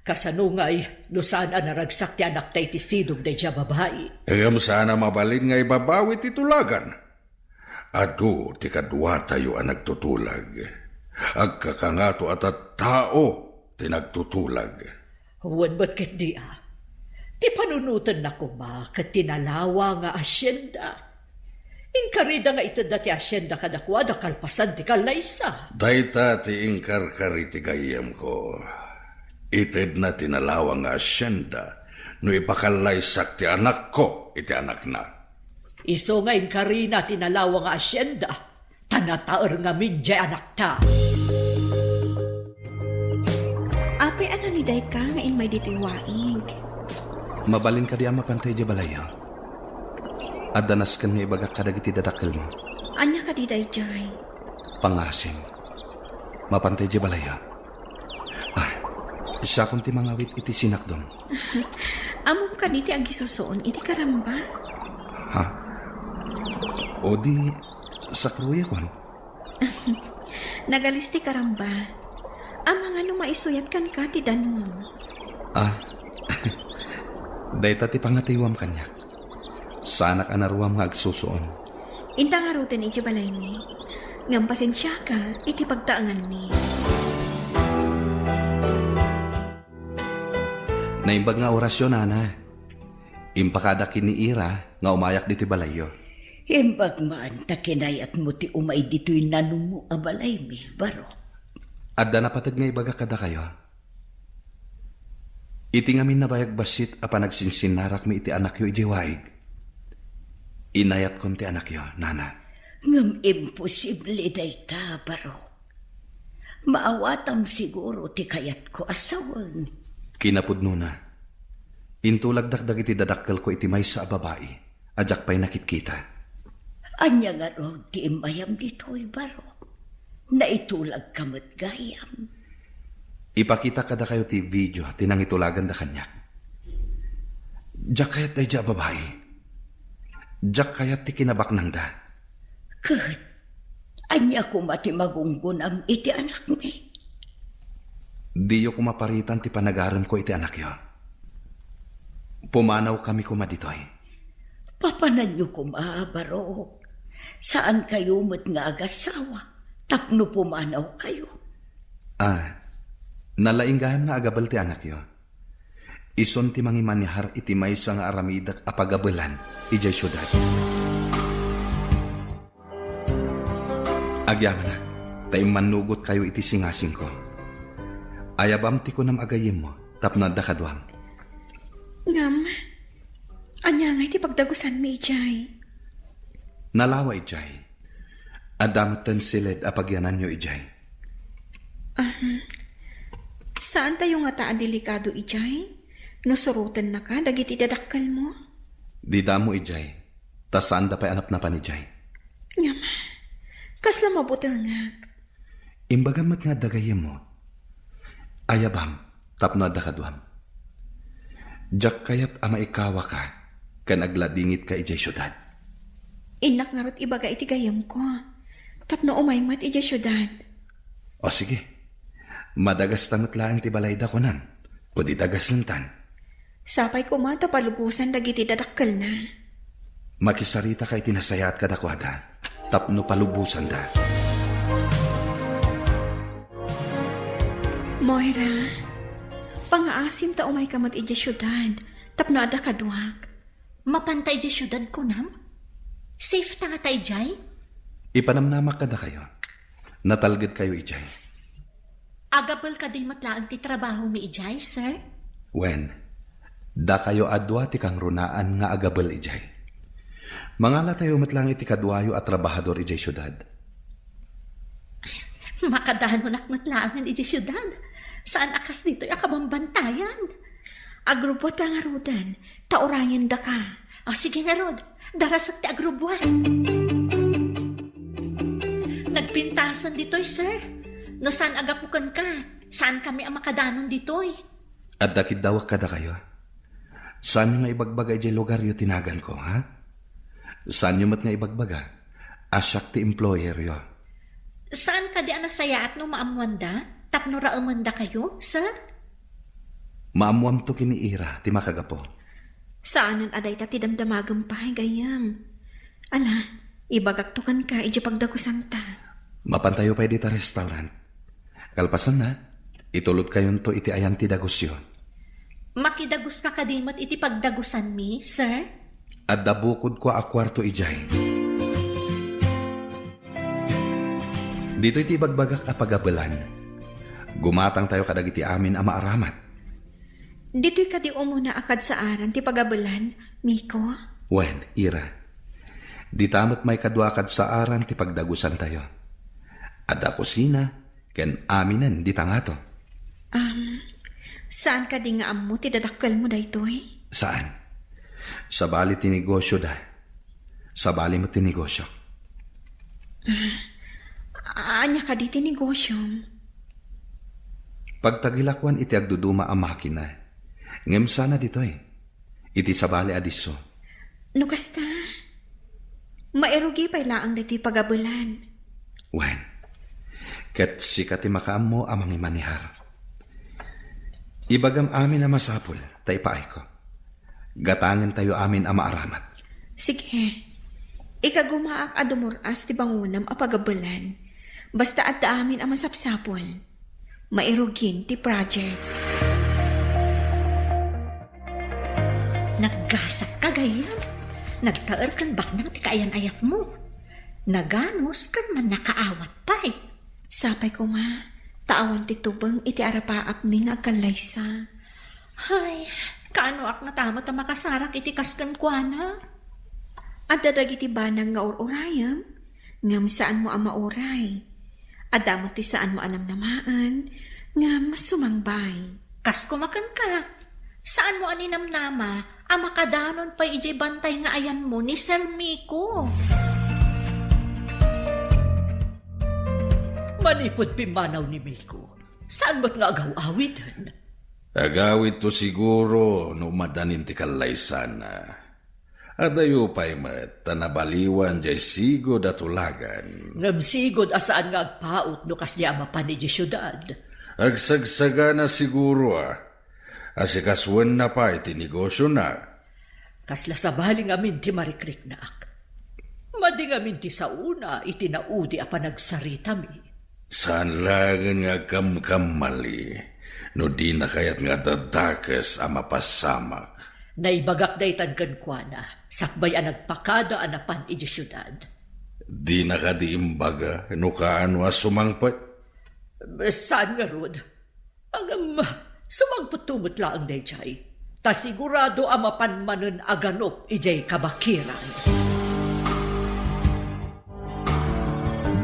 Kasano ngay no saan a naragsak ti anakta iti sidong daydiay a babai? Ngem saan a mabalin nga ibabawi ti tulagan. Adu ti kaduatayo a nagtutulag. Agkakangato a tattao ti nagtutulag. Wen met ketdi a, ti panunotenna koma ket ti nalawa nga asienda. Inkarida nga itedda ti asienda kadakuada kalpasan ti kallaysa. Dayta ti inkarkari ti gayyemko. Itedna ti nalawa nga asienda no ipakallaysak ti anakko iti anakna. Isu nga inkarina ti nalawa nga asienda, ta nataer ngamin diay anakta. Apay a nalidayka nga immay ditoy waig? Mabalin kadi a mapantay idiay balayyo? Adda nasken nga ibagak kadagiti dadakkelmo. Ania kadi daydiay? Pangasim. Mapantay idiay balayyo? Ah, siakon ti mangawit iti sinakdom. Ammom kadi ti agisusuon iti karamba? Ha? O di, sakruyakon? Nagalis ti karamba. Amangan no maisuyat kenka ti danum. Ah, dayta ti pangatiwam kaniak. Saanak a naruam nga agsusuon. Inta ngaruden idiay balaymi. Ngem pasensiaka iti pagtaenganmi. Naimbag nga orasyo, nana. Impakadak ken ni Ira nga umayak ditoy balayyo. Imbag man ta kinayatmo ti umay ditoy nanummo a balaymi, Barok. Adda napateg nga ibagak kadakayo. Iti ngamin nabayag bassit a panagsinsinnarakmi iti anakyo idiay waig, inayatkon ti anakyo, nana. Ngem imposible dayta, Barok. Maawatam siguro ti kayatko a sawen. Kinapudnona, intulagdak dagiti dadakkelko iti maysa a babai a diak pay nakitkita. Ania ngarud ti immayam ditoy, Barok? Naitulagka met gayam. Ipakitak kadakayo ti video ti nangitulaganda kaniak. Diak kayat daydiay a babai. Diak kayat ti kinabaknangda. Ket ania koma ti magunggonam iti anakmi? Diyo koma paritan ti panagaremko iti anakyo. Pumanawkami koma ditoy. Papananyo koma, Barok. Saankayo met nga agasawa tapno pumanawkayo. Ah, nalaing gayam nga agabel ti anakyo. Isun ti mangimanehar iti maysa nga aramidek a pagabelan idiay siudad. Agyamanak, ta immannugotkayo iti singasingko. Ayabam ti kunam a gayyemmo tapno adda kaduam. Ngem, ania ngay ti pagdagusanmi idiay? Nalawa idiay. Adda metten siled a pagyananyo idiay. Ahem. Saantayo ngata a delikado idiay no surotennaka dagiti dadakkelmo? Dida ammo idiay, ta saanda pay a napnapan idiay. Ngem, kasla mabutengak. Imbagam met nga adda gayyemmo. Ayabam tapno adda kaduam. Diak kayat a maikawaka ken agladingitka idiay siudad. Innak ngarud ibaga iti gayyemko tapno umay met idiay siudad. O sige, madagasta met laeng ti balayda, kunam, o di dagasenta. Sapay koma ta palubosan dagiti dadakkelna. Makisaritaka iti nasayaat kadakuada tapno palubosanda. Moira, pangaasim ta umayka met idiay siudad tapno adda kaduak. Mapanta idiay siudad, kunam? Safe ta ngata idiay? Ipanamnamak kadakayo. Natalgedkayo idiay. Agabel kadi met laeng ti trabahomi idiay, sir? Wen, dakayo a dua ti kangrunaan nga agabel idiay. Mangalatayo met laeng iti kaduayo a trabahador idiay siudad. Makadanonak met laengen idiay siudad. Saan a kas ditoy a kabambantayan. Agrubbuatka ngaruden, ta urayendaka. O, sige ngarud, darasek ti agrubbuat. Nagpintasen ditoy, sir. No saan a gapu kenka, saankami a makadanon ditoy. Adda kiddawak kadakayo. Saanyo nga ibagbaga idiay lugaryo ti naganko, ha? Saanyo met nga ibagbaga a siak ti employeryo. Saan kadi a nasayaat no maammoanda tapno raemendakayo, sir? Maammoamto ken ni Ira ti makagapu. Saanen a dayta ti damdamagem pay, gayyem. Ala, ibagakto kenka idiay pagdagusanta. Mapantayo pay dita restaurant. Kalpasanna, itulodkayonto iti ayan ti dagusyo. Makidaguska kadi met iti pagdagusanmi, sir? Adda bukodko a kuarto idiay. Ditoy ti ibagbagak a pagabelan. Gumatangtayo kadagiti amin a maaramat. Ditoy kadi umuna a kadsaaran ti pagabelan, Miko? Wen, Ira. Dita met maikadua a kadsaaran ti pagdagusantayo. Adda kusina ken aminen dita ngato. Am, saan kadi nga ammo ti dadakkelmo daytoy? Saan. Sabali ti negosyoda. Sabali met ti negosiok. Ah, ania kadi ti negosiom? Pagtagilakoan iti agduduma a makina. Ngem saan a ditoy. Iti sabali a disso. No kasta, mairugi pay laeng daytoy pagabelan. Wen, ket sika ti makaammo a mangimanehar. Ibagam amin a masapul, ta ipaayko. Gatangentayo amin a maaramat. Sige. Ikagumaak a dumur-as ti bangonam a pagabelan. Basta adda amin a masapsapul. Mairugin ti project. Naggasat ka, gayyem. Nagtaer ken baknang ti kaayan-ayatmo. Naganos ken mannakaawat pay. Sapay koma, ta awan ti tubeng iti arapaapmi nga agkallaysa. Ay, kaanoak ngata met a makasarak iti kas kenkuana? Adda dagiti banag nga ur-urayem, ngem saanmo a mauray. Adda met ti saanmo a namnamaen, ngem sumangbay. Kas koma kenka, saanmo a ninamnama a makadanon pay idiay bantay nga ayanmo ni Sir Miko. Manipud pimmanaw ni Miko, saan met nga agaw-awiden? Agawidto siguro no umadanin ti kallaysana. Adayo pay met ta nabaliwan diay sigud a tulagan. Ngem sigud a saan nga agpaut no kasdiay a mapan idiay siudad. Agsagsagana siguro a, asikasoenna pay ti negosiona. Kasla sabali ngamin ti marikriknak. Madi ngamin ti saona iti naudi a panagsaritami. Saan laengen nga agkamkamali no dina kayat nga adda dakes a mapasamak. Naibagak daytan kenkuana, sakbay a nagpakada a napan idiay siudad. Dina kadi imbaga no kaano a sumangpet? Saan ngarud? Ngem, sumangpetto met laeng daydiay, ta sigurado a mapan manen a ganup idiay kabakiran.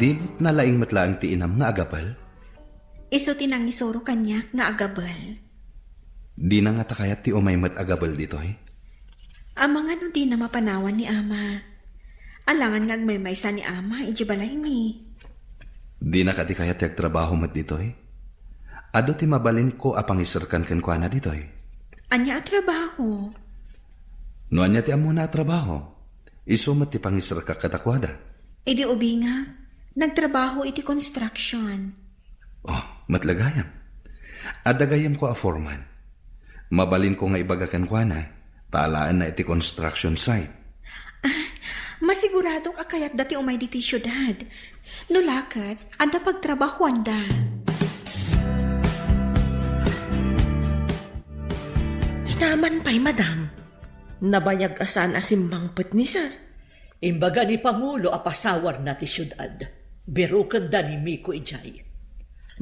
Di met nalaing met laeng ti inam nga agabel? Isu ti nangisuro kaniak nga agabel. Dina ngata kayat ti umay met agabel ditoy? Amangan no dina mapanawan ni Ama. Alangan nga agmaymaysa ni Ama idiay balaymi. Dina kadi kayat ti agtrabaho met ditoy? Adu ti mabalinko a pangiserkan kenkuana ditoy. Ania a trabaho? No ania ti ammona a trabaho, isu met ti pangiserkak kadakuada. Idi ubingak, nagtrabaho iti construction. Oh, met la gayam. Adda gayyemko a foreman. Mabalinko nga ibaga kenkuana, ta alaenna iti construction site. Ah, masiguradok a kayatda ti umay ditoy siudad. No la ket, adda pagtrabahoanda. Ita man pay, madam. Nabayag a saan a simmangpet ni sir. Imbaga ni Pangulo a pasawarna ti siudad. Birukenda ni Miko idiay.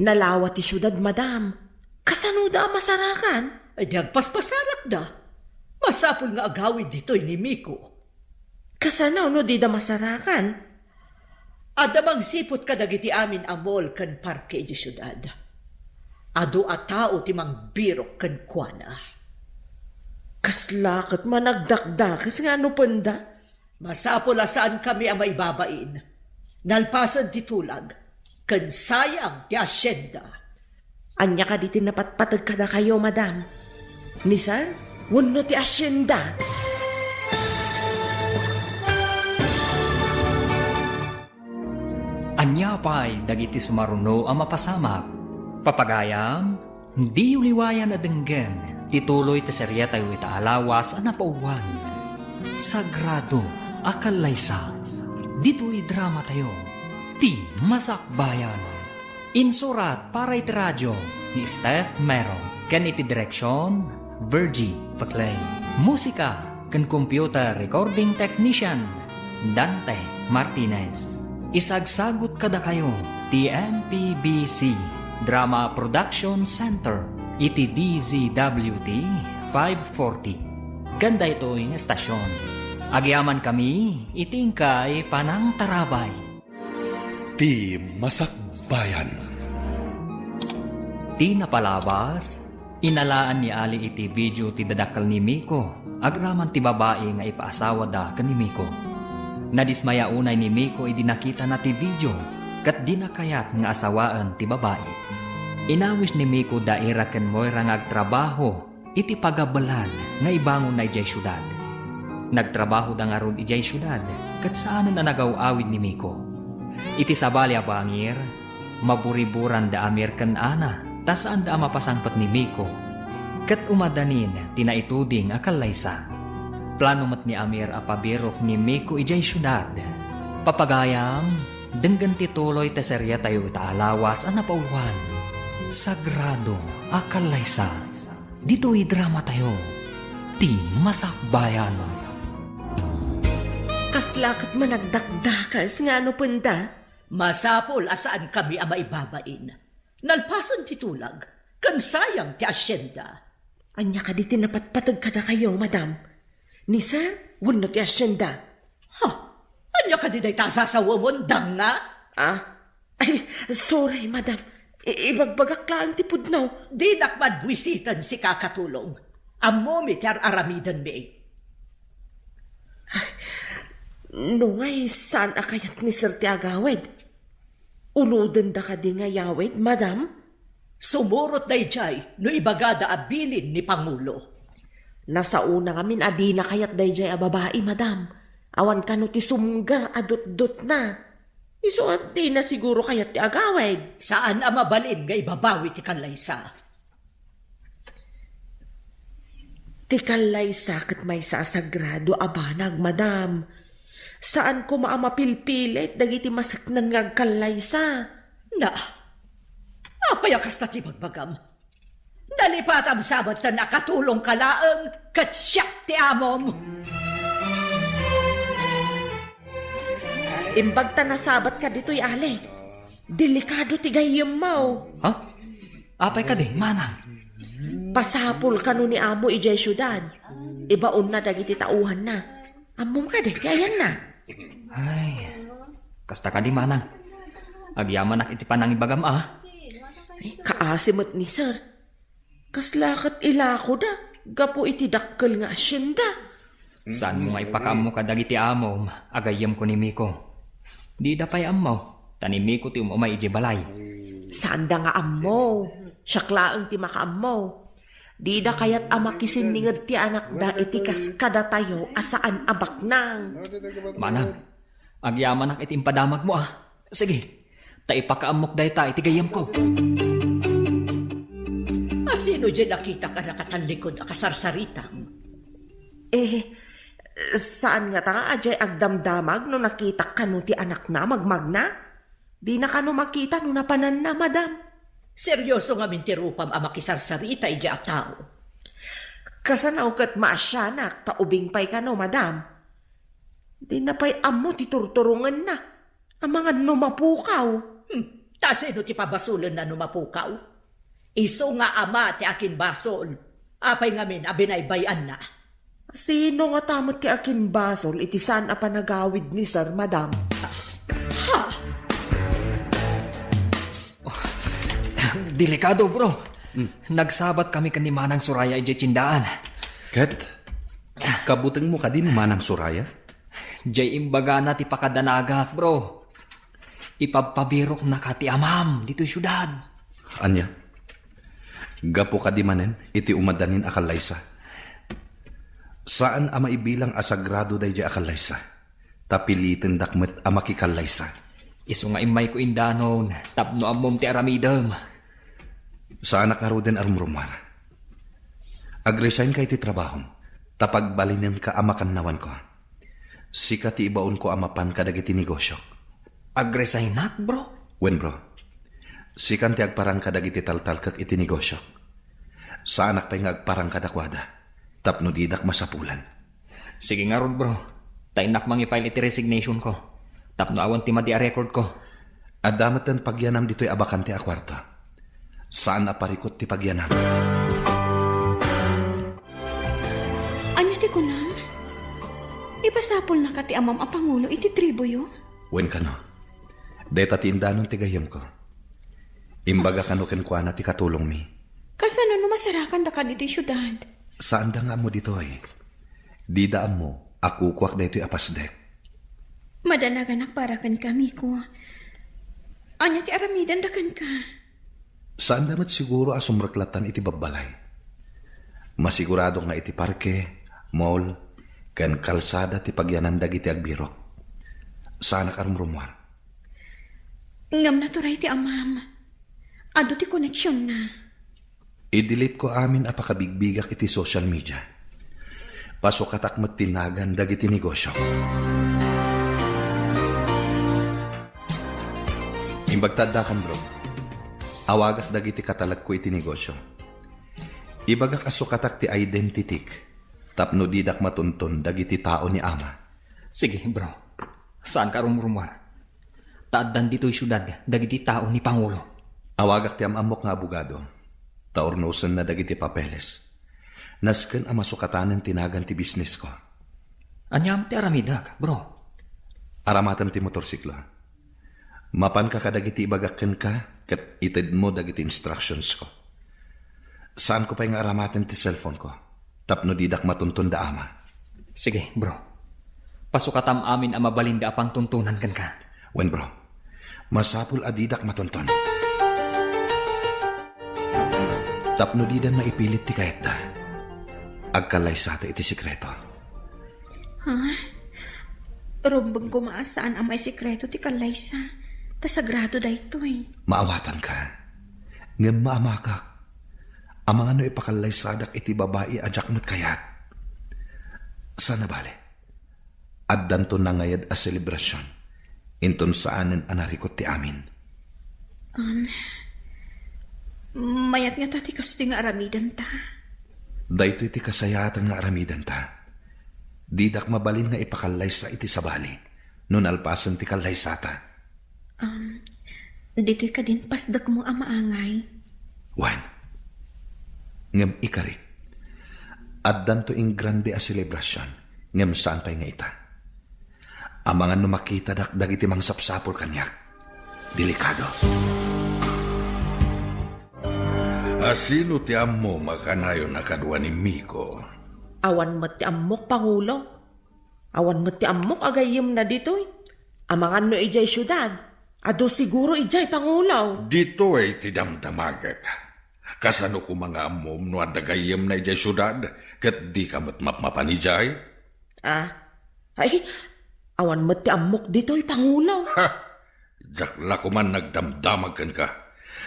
Nalawa ti siudad, madam. Kasanoda a masarakan? Ay, di agpaspasarakda. Masapul nga agawid ditoy ni Miko. Kasano no dida masarakan? Adda mangsiput kadagiti amin a mall ken parke idiay siudad. Adu a tao ti mangbirok kenkuana. Kasla ket managdakdakes nga anupenda. Masapul a saankami a maibabain. Nalpasen ti tulag, ken sayang ti asienda. Ania kadi ti napatpateg kadakayo, madam? Ni sir? Wenno ti asienda? Ania pay dagiti sumaruno a mapasamak? Papagayam, diyo liwayan a denggen ti tuloy ti serietayo ita a lawas a napauluan, Sagrado a Kallaysa. Ditoy dramatayo, Ti Masakbayan. Insurat para iti radio ni Steph Mero ken iti direksion, Virgie Paclay. Musika ken computer recording technician, Dante Martinez. Isagsagut kadakayo ti M P B C Drama Production Center iti D Z W T five forty. Ken daytoy nga estasion, agyamankami iti inkay panangtarabay. Ti Masakbayan. Ti napalabas, inalaan ni Ali iti video ti dadakkel ni Miko agraman ti babai nga ipaasawada ken ni Miko. Nadismaya unay ni Miko idi nakitana ti video ket dina kayat nga asawaen ti babai. Inawis ni Miko da Ira ken Moira nga agtrabaho iti pagabelan nga ibangonna idiay siudad. Nagtrabahoda ngarud idiay siudad ket saanen a nagaw-awid ni Miko. Iti sabali a bangir, maburiburan da Amir ken Ana ta saanda a mapasangpet ni Miko. Ket umadanin ti naituding a kallaysa. Plano met ni Amir a pabirok ni Miko idiay siudad. Papagayam, denggen ti tuloy ti serietayo ita a lawas a napauluan, Sagrado a Kallaysa. Ditoy dramatayo, Ti Masakbayan. Kasla ket managdakdakes nga anupenda? Masapul a saankami a maibabain. Nalpasen ti tulag, ken sayang ti asienda. Ania kadi ti napatpateg kadakayo, madam? Ni sir wenno ti hacienda? Ha? Ania kadi dayta a sasawemon, danga? Ah? Ay, sorry, madam. I- ibagbagak laeng ti pudno. Dinak man buisiten, sika a katulong. Ammomi ti ar-aramidenmi. Ay, no ngay, saan a kayat ni sir ti agawid? Ulodenda kadi nga yawid, madam? Sumurot daydiay no ibagada a bilin ni Pangulo. Nasaona ngamin a dina kayat daydiay a babai, madam. Awan kano ti sumgar a dutdotna. Isu a dina siguro kayat ti agawid. Saan a mabalin nga ibabawi ti kallaysa. Ti kallaysa ket maysa a sagrado a banag, madam. Saan koma a mapilpilit dagiti maseknan nga agkallaysa. Na, apay a kasta ti bagbagam? Nalipatam sa met ta nakatulongka laeng ket siak ti amom. Imbag ta nasabatka ditoy, ale. Delikado ti gayyemmo. Ha? Apay kadi, manang? Pasapul kano ni amo idiay siudad. Ibaonna dagiti tauhanna. Ammom kadi ti ayanna? Ay, kasta kadi, manang. Agyamanak iti panangibagam, a. Ay, kaasi met ni sir. Kasla ket ilakoda gapu iti dakkel nga hacienda. Saanmo nga ipakaammo kadagiti amom a gayyemko ni Miko? Dida pay ammo, ta ni Miko ti um-umay idiay balay. Saanda nga ammo. Siak laeng ti makaammo. Dida kayat a makisinninged ti anakda iti kas kadatayo a saan a baknang. Manang, agyamanak iti impadamagmo, a. Sige, ta ipakaammok dayta iti gayyemko. A, sino diay nakitak a nakatallikod a kasarsaritang? Eh, saan ngata a diay agdamdamag no nakitak kano ti anakna a magmagna? Dina kano makita no napananna, madam. Serioso ngamin ti rupam a makisarsarita idiay a tao. Kasano ket maasianak ta ubing pay kano, madam? Dina pay ammo ti turturongenna. Amangan no mapukaw. Hmm, ta sino ti pabasolenna no mapukaw? Isu nga ama ti akinbasol. Apay ngamin a binaybay-anna? Sino ngata met ti akinbasol iti saan a panagawid ni sir, madam? Ha? Delikado, bro. Hmm. Nagsabat kami ken ni Manang Soraya idiay tiendaan. Ket? Kabutengmo kadi ni Manang Soraya? Diay imbagana ti pakadanagak, bro. Ipabpabiroknaka ti amam ditoy siudad. Ania? Gapu kadi manen iti umadanin a kallaysa? Saan a maibilang a sagrado daydiay a kallaysa, ta pilitendak met a makikallaysa. Isu nga immayko indanon tapno ammom ti aramidem. Saanak ngaruden a rumrumuar. Agresignka iti trabahom, ta pagbalinenka a makannawanko. Sika ti ibaonko a mapan kadagiti negosiok. Agresignak, bro? Wen, bro. Sikan ti agparang kadagiti taltalkek iti negosiok. Saanak pay nga agparang kadakuada, tapno didak masapulan. Sige ngarud, bro. Ta innak mangi-file iti resignation ko. Tapno awan ti madi a record ko. Adda metten pagyanam ditoy a bakante a kuarto. Saan a parikut ti pagyanam. Ania ti kunam? Ipasapulnaka ti amam a pangulo iti tribuyo? Wen kano. Dayta ti indanon ti gayyemko. Imbaga kano kenkuana ti katulongmi. Kasano no masarakandaka ditoy siudad? Saanda nga ammo ditoy. Dida ammo a kukuak daytoy a pasdek. Madanaganak para kenka, Miko. Ania ti aramidenda kenka? Saanda met siguro a sumreklattan iti babbalay. Masigurado nga iti parke, mall, ken kalsada ti pagyanan dagiti agbirok. Saanak a rumrumuar. Ngem naturay ti amam. Adu ti koneksionna. I-delete ko amin a pakabigbigak iti social media. Pasukatak met ti nagan dagiti negosio. Imbag ta addakan, bro. Awagak dagiti katalekko iti negosio. Ibagak a sukatak ti identitik tapno didak matunton dagiti tao ni ama. Sige, bro. Saanka a rumrumuar. Ta addan ditoy siudad dagiti tao ni Pangulo. Awagak ti am-ammok nga abogado, ta urnosenna dagiti papeles. Nasken a masukatanen ti nagan ti bisnesko. Aniam ti aramidek, bro? Aramatem ti motorsiklo. Mapanka kadagiti ibagak kenka ket itedmo dagiti instructionsko. Saanko pay nga aramaten ti cellphoneko tapno didak matunton da ama. Sige, bro. Pasukatam amin a mabalinda a pangtuntunan kenka. Wen, bro. Masapul a didak matunton. Tapno dida maipilit ti kayatda, agkallaysata iti sekreto. Ha? Rumbeng koma a saan a maisekreto ti kallaysa. Ta sagrado daytoy. Maawatanka. Ngem maamakak. Amangan no ipakallaysadak iti babai a diak met kayat. Sana bale. Addanto nangayad a selebrasion. Inton saanen a narikut ti amin. Um, mayat ngata ti kastoy nga aramidenta. Daytoy ti kasayaatan nga aramidenta. Didak mabalin nga ipakallaysa iti sabali no nalpasen ti kallaysata. Um, ditoy kadin pasdekmo a maangay. Wen. Ngem ikarik, addanto ingrande a selebrasion, ngem saan pay nga ita. Amangan no makitadak dagiti mangsapsapul kaniak. Delikado. Asino ti ammo makanayon a kadua ni Miko? Awan met ti ammok, Pangulo. Awan met ti ammok a gayyemna ditoy. Amangan no idiay siudad, adu siguro idiay, Pangulo. Ditoy ti damdamagek. Kasano koma nga ammom no adda gayyemna idiay siudad, ket dika met mapmapan idiay? Ah, ay, awan met ti ammok ditoy, Pangulo. Ha! Diak la koman nagdamdamag kenka.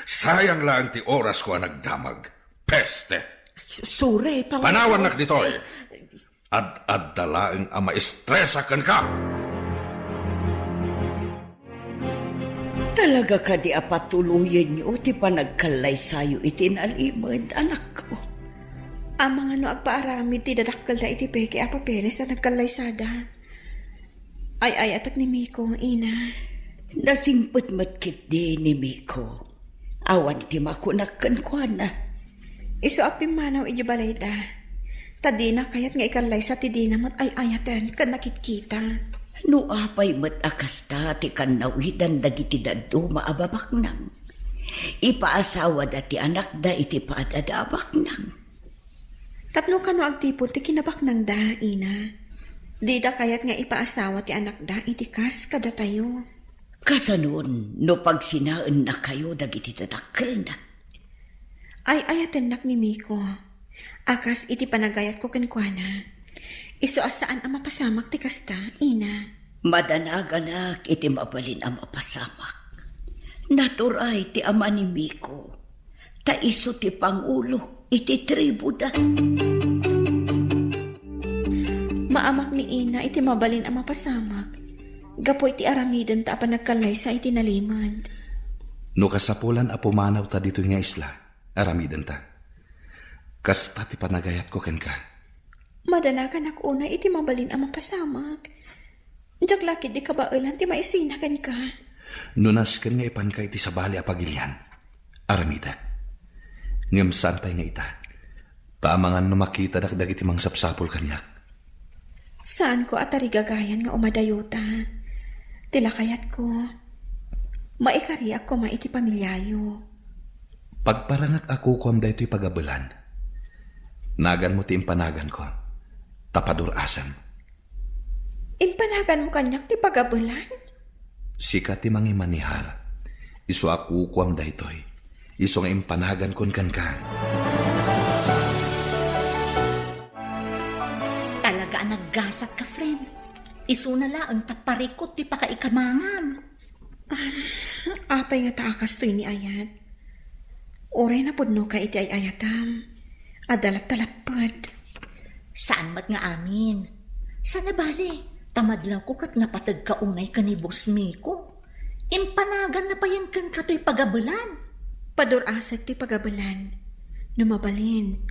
Sayang laeng ti orasko a nagdamag. Peste! Ay, sorry, Pangulo. Panawannak ditoy. Ad-adda laeng a maestresak kenka. Talaga kadi a patuloyenyo ti panagkallaysayo iti nalimed, anakko? Amangan no agpaaramid ti dadakkelda iti peke a papeles a nagkallaysada. Ay-ayatek ni Miko, ina. Nasingpet met ketdi ni Miko. Awan ti makunak kenkuana. Isu a pimmanaw idiay balayda. Ta dina kayat nga ikallaysa ti dina met ay-ayaten ken nakitkita. No apay met a kasta ti kannawidan dagiti dadduma a babaknang, ipaasawada ti anakda iti paad-ada a baknang. Tapno kano agtipon ti kinabaknangda, ina. Dida kayat nga ipaasawa ti anakda iti kas kadatayo. Kasanon no pagsinaennakayo dagiti dadakkelna? Ay-ayatennak ni Miko a kas iti panagayatko kenkuana. Isu a saan a mapasamak ti kasta, ina. Madanaganak iti mabalin a mapasamak. Naturay ti ama ni Miko. Ta isu ti pangulo iti tribuda. Maamak ni ina iti mabalin a mapasamak gapu iti aramidenta a panagkallaysa iti nalimed. No kasapulan a pumanawta ditoy nga isla, aramidenta. Kasta ti panagayatko kenka. Madanaganak unay iti mabalin a mapasamak. Diak la ketdi kabaelan ti maisina kenka. No nasken nga ipanka iti sabali a pagilian, aramidek. Ngem saan pay nga ita, ta amangan no makitadak dagiti mangsapsapul kaniak. Saanko a tarigagayan nga umadayota. Ti lakayatko, maikariak koma iti pamiliayo. Pagparangak a kukuam daytoy pagabelan. Naganmo ti impanaganko, ta padur-asem. Impanaganmo kaniak ti pagabelan? Sika ti mangimanihar. Isu a kukuam daytoy. Isu nga impanagankon kenka. Talaga a naggasat ka, friend. Isuna laeng ta parikut ti pakaikamangan. Um, apay nga ta a kastoy ni ayat? Uray napudnoka iti ay-ayatam. Adda latta lapped. Saan met nga amin. Sana bale, ta madlawko ket napategka unay ken ni Boss Miko. Impanaganna payen kenka toy pagabelan. Padur-asek toy pagabelan. No mabalin,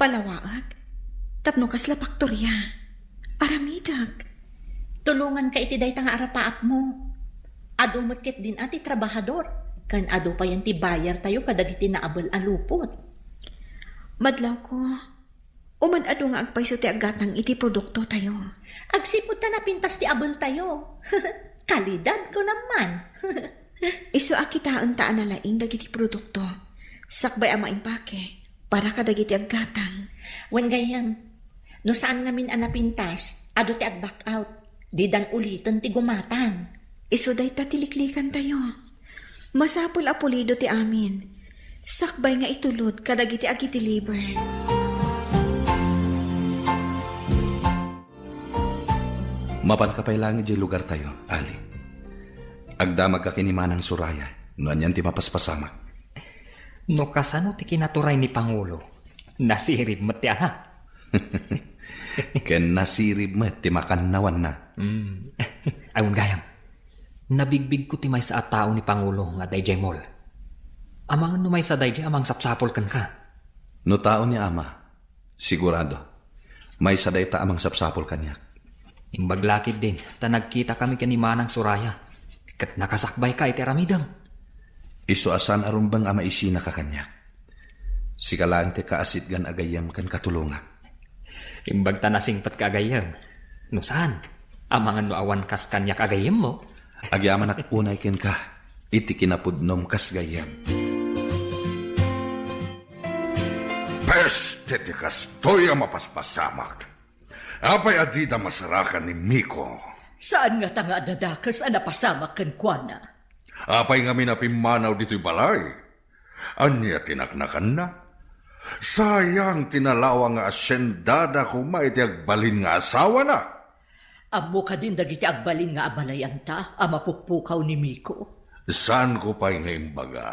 palawaek. Tapno kasla paktoria. Aramidek. Tulonganka iti dayta nga arapaapmo. Adu met ketdin a ti trabahador, ken adu payen ti bayartayo kadagiti naabel a lupot. Madlawko, Uman adu nga agpayso ti aggatang iti produktotayo. Agsipud ta napintas ti abeltayo. Kalidad ko naman. Isu a kitaenta a nalaing dagiti produkto. Sakbay a maimpake para kadagiti aggatang. Wen gayyem, no saan ngamin a napintas, adu ti ag-back out. Didan uliten ti gumatang. Isu dayta ti liklikantayo. Masapul a pulido ti amin. Sakbay nga itulod kadagiti agideliver. Mapanka pay laeng idiay lugartayo, Ali. Agdamagka ken ni Manang Soraya no anian ti mapaspasamak. No kasano ti kinaturay ni Pangulo, nasirib met ti anak. Ken nasirib met ti makannawanna. Mm. Ay, wen gayyem. Nabigbigko ti maysa a tao ni Pangulo nga adda idiay mall. Amangan no maysa daydiay a mangsapsapul kenka. No tao ni Ama, sigurado, maysa dayta a mangsapsapul kaniak. Imbag la ketdin ta nagkitakami ken ni Manang Soraya, ket nakasakbayka iti aramidem. Isu a saan a rumbeng a maisinaka kaniak. Sika laeng ti kaasitgan a gayyem ken katulongak. Imbag ta nasingpetka a gayyem. No saan, amangan no awan kas kaniak a gayyemmo. Agyamanak unay kenka iti kinapudnom kas gayyem. Peste ti kastoy a mapaspasamak! Apay a dida masarakan ni Miko? Saan ngata nga adda dakes a napasamak kenkuana? Apay ngamin a pimmanaw ditoy balay? Ania ti naknakanna? Sayang ti nalawang nga asiendada koma iti agbalin nga asawana. Ammo kadin dagiti agbalin nga abalayanta a mapukpukaw ni Miko? Saanko pay nga imbaga,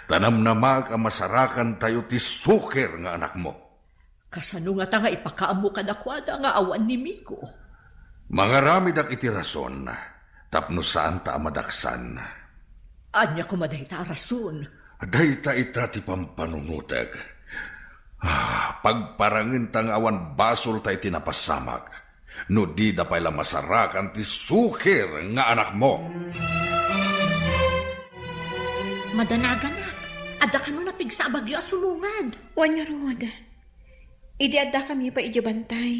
ta namnamaek a masarakantayo ti suker nga anakmo. Kasano ngata nga ipakaammo kadakuada nga awan ni Miko? Mangaramidak iti rason tapno saanta a madaksan. Ania koma dayta a rason? Dayta ita ti pampanunotek. Ah, pagparangenta nga awan basolta iti napasamak no dida pay la masarakan ti suker nga anakmo. Madanaganak, adda kano napigsa a bagyo a sumungad. Wen ngarud, idi addakami pay idiay bantay,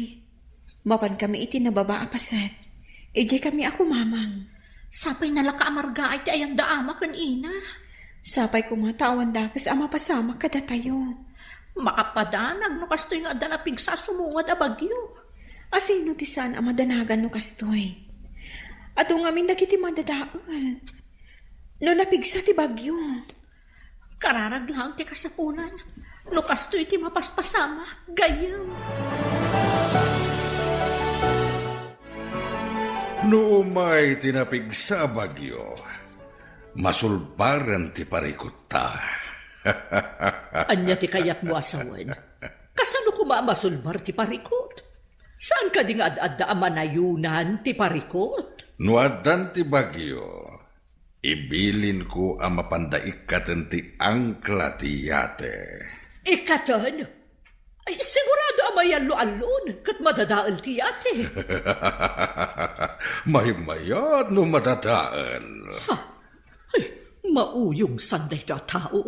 mapankami iti nababa a paset. Idiaykami a kumamang. Sapay nalaka a margaay ti ayanda ama ken ina. Sapay koma ta awan dakes a mapasamak kadatayo. Makapadanag no kastoy nga adda napigsa a sumungad a bagyo. Asino ti saan a madanagan no kastoy? Adu ngamin dagiti madadael no napigsa ti bagyo. Kararag laeng ti kasapulan no kastoy ti mapaspasamak, gayyem. No umay ti napigsa a bagyo, masulbaren ti parikutta. Ania ti kayatmo a sawen? Kasano koma a masulbar ti parikut? Saan kadi nga ad-adda a manayonan ti parikut? No addan ti bagyo, ibilinko a mapanda ikkaten ti angkla ti yate. Ikkaten? Ay, sigurado a mayallo-allon ket madadael ti yate. Maymayat no madadael. Ha? Ay, mauyongsan dayta a tao.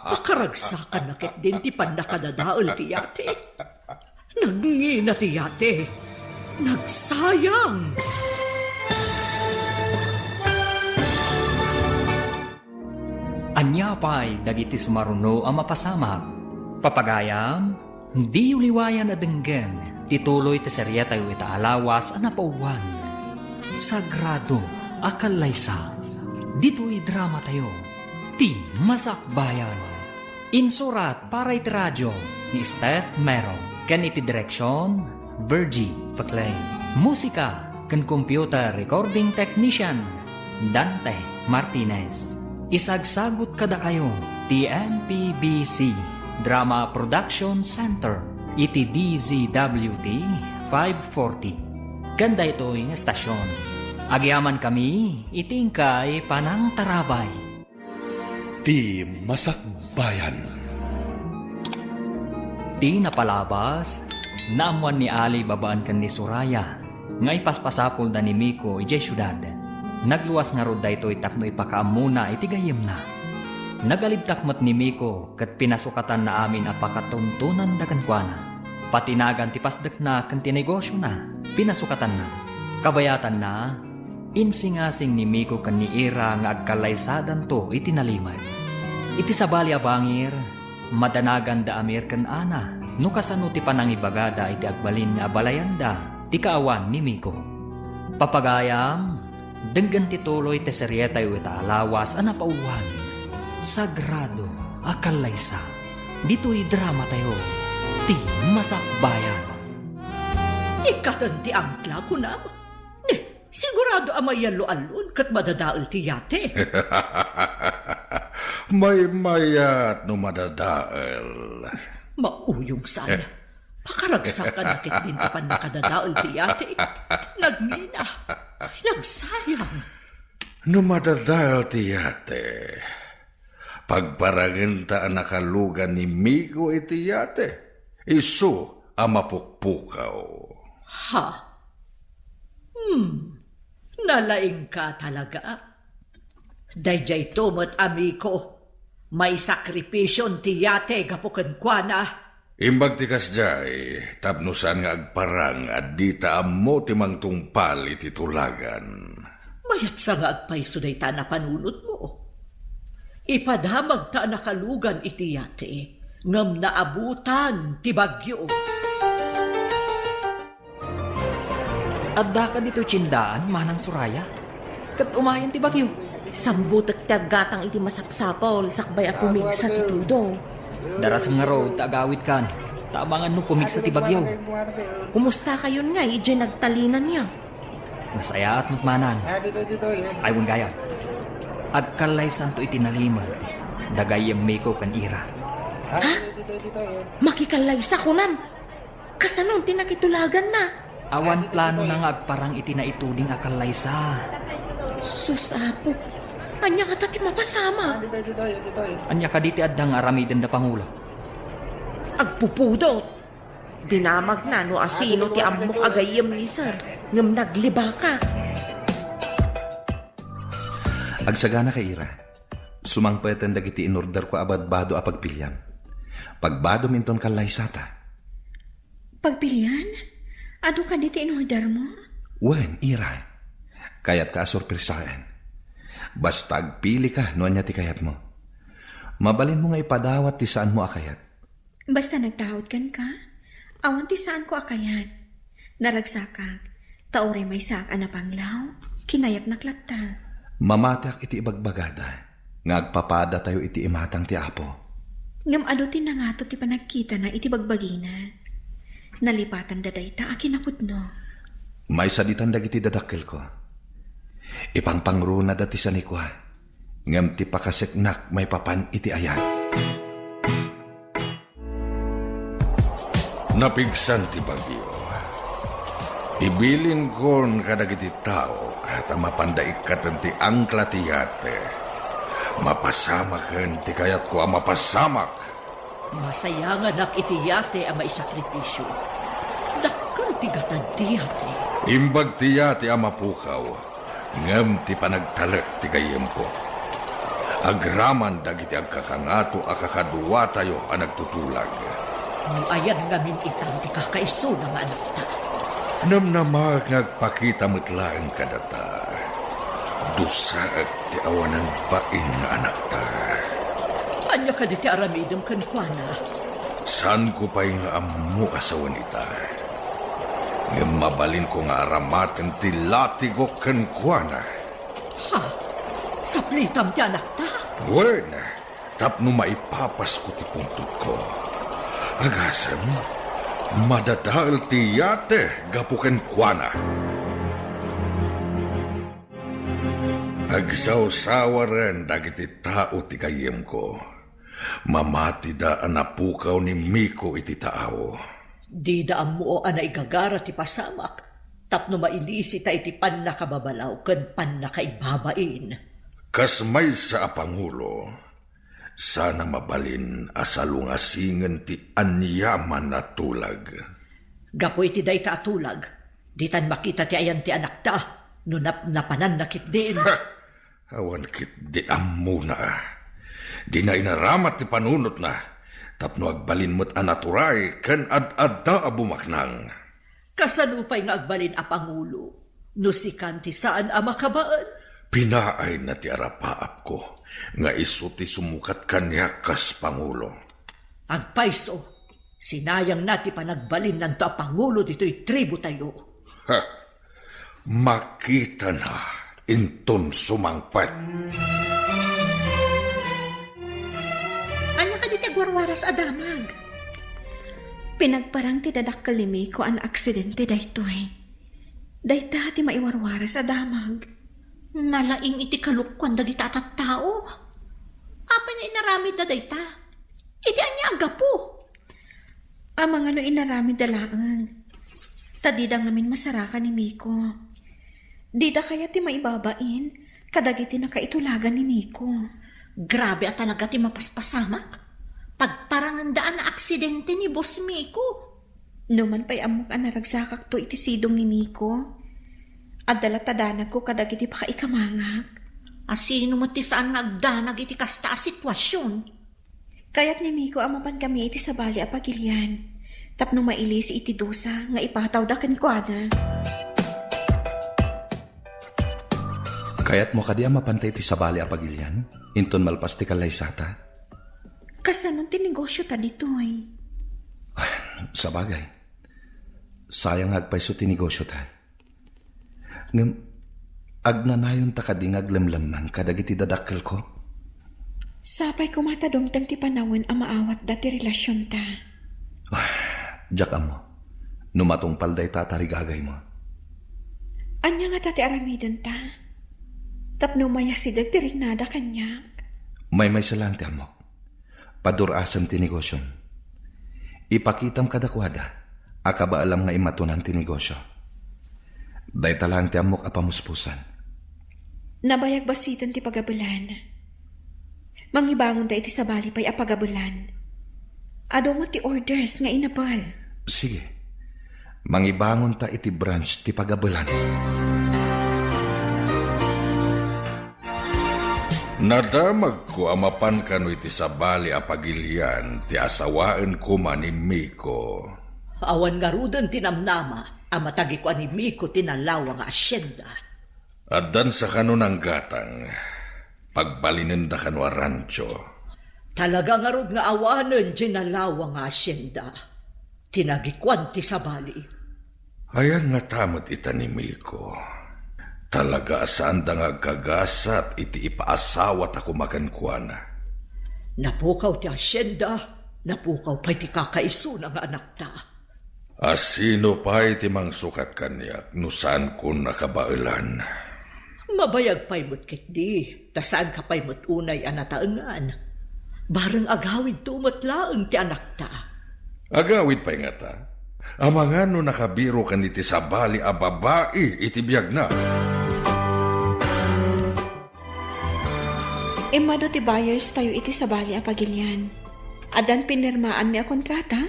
Pakaragsakanna ketdin ti pannakadadael ti yate. Nagngina ti yate. Nagsayang. Ania pay dagiti sumaruno a mapasamak? Papagayam, diyo liwayan a denggen ti tuloy ti seriatayo ita a lawas a napaubwan, Sagrado a Kallaysa. Ditoy dramatayo, Ti Masakbayan. Insurat para iti radio ni Steph Mero ken iti direksion, Virgie Paclay. Musika ken computer recording technician, Dante Martinez. Isagsagut kadakayo ti M P B C Drama Production Center iti D Z W T five forty. Ken daytoy nga estasion, agyamankami iti inkay panangtarabay. Ti Masakbayan. Ti napalabas, naammoan ni Ali babaen ken ni Soraya nga ipaspasapulda ni Miko idiay siudad. Nagluas ngarud daytoy tapno ipakaammona iti gayyemna. Nagalibtak met ni Miko ket pinasukatanna amin a pakatuntonanda kenkuana. Patinagan ti pasdekna ken ti negosiona, pinasukatanna. Kabayatanna, insingasing ni Miko ken ni Ira nga agkallaysadanto iti nalimed. Iti sabali a bangir, madanaganda a Mir ken Ana no kasano ti panangibagada iti agbalin nga abalayanda ti kaawan ni Miko. Papagayam, denggen ti tuloy ti serietayo ita a lawas a napauluan, Sagrado a Kallaysa. Ditoy dramatayo, ti Masakbayan. Ikkaten ti angkla, kunam? Ne, sigurado a mayallo-allon ket madadael ti yate. Maymayat no madadael. Mauyong saan. Eh. Pakaragsakan na ketdin ti pannakadadael ti yate. Nagngina. Nagsayang. No madadael ti yate, pagparangenta a nakalugan ni Miko iti yate. Isu a mapukpukaw. Ha? Hmm. Nalaingka talaga. Daydiay to met, a Miko, maisakripision ti yate gapu kenkuana. Imbag ti kasdiay, tapno saan nga agparang a dita ammo ti mangtungpal iti tulagan. Mayatsa nga agpayso dayta a napanunotmo. Ipadamagta a nakalugan iti yate, ngem naabutan ti bagyo. Addaka ditoy tiendaan, Manang Soraya? Ket umayen ti bagyo. Sambutek ti aggatang iti masapsapul sakbay a pumigsa ti tudo. Darasem ngarud ta agawidkan, ta amangan no pumigsa ti bagyo. Kumustakayon ngay idiay nagtalinanyo? Nasayaat met, Manang. Ay, wen gayam. Agkallaysanto iti nalimed da gayyem Miko ken Ira. Ha? Makikallaysa, kunam? Kasano ti nakitulaganna? Awan planona nga agparang iti naituding a kallaysa. Sus, Apo, ania ngata ti mapasamak? Ania kadi ti adda nga aramidenda, Pangulo? Agpupudot. Dinamagna no asino ti ammok a gayyem ni Sir, ngem naglibakak. Agsaganaka, Ira. Sumangpeten dagiti inorderko a badbado a pagpiliam. Pagbadom inton kallaysata. Pagpilian? Adu kadi ti inordermo? Wen, Ira. Kayatka a sorpresaen. Basta agpilika no ania ti kayatmo. Mabalinmo nga ipadawat ti saanmo a kayat. Basta nagtaud kenka, awan ti saanko a kayat. Naragsakak, ta uray maysaak a napanglaw, kinayatnak latta. Mamatiak iti ibagbagada nga agpapadatayo iti imatang ti Apo. Ngem adu ti nangato ti panagkitana iti bagbagina. Nalipatanda dayta a kinapudno. Maisaditan dagiti dadakkelko. Ipangpangrunada ti sanikua, ngem ti pakaseknak maipapan iti ayat. Napigsan ti bagyo. Ibilinkon kadagiti tao ta mapanda ikkaten ti angkla ti yate. Mapasamaken ti kayatko a mapasamak. Masayanganak iti yate a maisakripisio. Dakkel ti gatad ti yate. Imbag ti yate a mapukaw. Ngem ti panagtalek ti gayyemko. Agraman dagiti agkakangato a kakaduatayo a nagtutulag. No ayan ngamin itan ti kakaisuna nga anakta? Namnamaek nga agpakita met laeng kadata. Dusaek ti awanan bain nga anakta. Ania kadi ti aramidem kenkuana? Saanko pay nga ammo a sawen ita. Ngem mabalinko nga aramaten ti latigok kenkuana. Ha? Saplitam ti anakta? Wen, tapno maipapasko ti pungtodko. Agasem, madadael ti yate gapu kenkuana. Agsawsawaren dagiti tao ti gayyemko. Mamatida a napukaw ni Miko iti taaw. Dida ammo a naigagara ti pasamak tapno mailisita iti pannakababalaw ken pannakaibabain. Kas maysa a pangulo, sana mabalin a salungasingen ti aniaman a tulag. Gapu iti dayta a tulag, ditan makita ti ayan ti anakta no napnapananna ketdin. Ha! Awan ketdi ammona. Dina inaramat ti panunotna. Tapno agbalin met a naturay ken ad-adda a bumaknang. Kasano pay nga agbalin a pangulo no sikan ti saan a makabael? Pinaayna ti arapaapko nga isu ti sumukat kaniak kas pangulo. Agpayso, sinayangna ti panagbalinnanto a pangulo ditoy tribu tayo. Ha! Makitana inton sumangpet. Ania kadi ti agwarwaras a damag? Pinagparang ti dadakkel ni Miko a naaksidente daytoy. Dayta ti maiwarwaras a damag. Nalaing iti kalukuan dagita a tattao. Apay nga inaramidda dayta? Iti ania a gapu? Amangan no inaramidda laeng. Ta dida ngamin masarakan ni Miko. Dida kayat ti maibabain kadagiti nakaitulagan ni Miko. Grabe a talaga ti mapaspasamak. Pagparanganda a naaksidente ni Boss Miko. No man pay ammok a naragsakakto iti sidong ni Miko, adda latta danagko kadagiti pakaikamangak. Asino met ti saan nga agdanag iti kasta a sitwasion? Kayat ni Miko a mapan kami iti sabali a pagilian, tapno mailisi iti dusa nga ipatawda kenkuana. Kayatmo kadi a mapanta iti sabali a pagilian, inton malpas ti kallaysata? Kasanon ti negosiota ditoy? Sabagay, sayang nga agpayso ti negosiota. Ngem, agnanayonta kadi nga aglemlemman kadagiti dadakkelko? Sapay koma ta dumteng ti panawen a maawatda ti relasionta. Ah, diak ammo no matungpal dayta a tarigagaymo. Ania ngata ti aramidenta tapno mayasideg ti riknada kaniak? Maymaysa laeng ti ammok. Padur-asem ti negosiom. Ipakitam kadakuada a kabaelam nga immatonan ti negosio. Dayta laeng ti ammok a pamuspusan. Nabayag basiten ti pagabelan. Mangibangonta iti sabali pay a pagabelan. Adu met ti orders nga inabel. Sige. Mangibangonta iti branch ti pagabelan. Nadamagko a mapan kano iti sabali a pagilian ti asawaen koma ni Miko. Awan ngaruden ti namnama a matagikuan ni Miko ti nalawa nga asyenda. Addan sa kano nanggatang, pagbalinenda kano a rancho. Talaga ngarud nga awanen ti nalawa nga asyenda ti nagikuan ti sabali. Ayan ngata met ita ni Miko. Talaga a saanda nga agkagasat iti ipaasawata koma kenkuana. Napukaw ti asyenda, napukaw pay ti kakaisuna nga anakta. Asino pay ti mangsukat kaniak no saankon a kabaelan? Mabayag pay met ketdi, ta saanka pay met unay a nataengan. Bareng agawidto met laeng ti anakta. Agawid pay ngata? Amangan no nakabirokan iti sabali a babai iti biagna. Immadu ti buyers tayo iti sabali a pagilian. Addan pinirmaanmi a kontrata,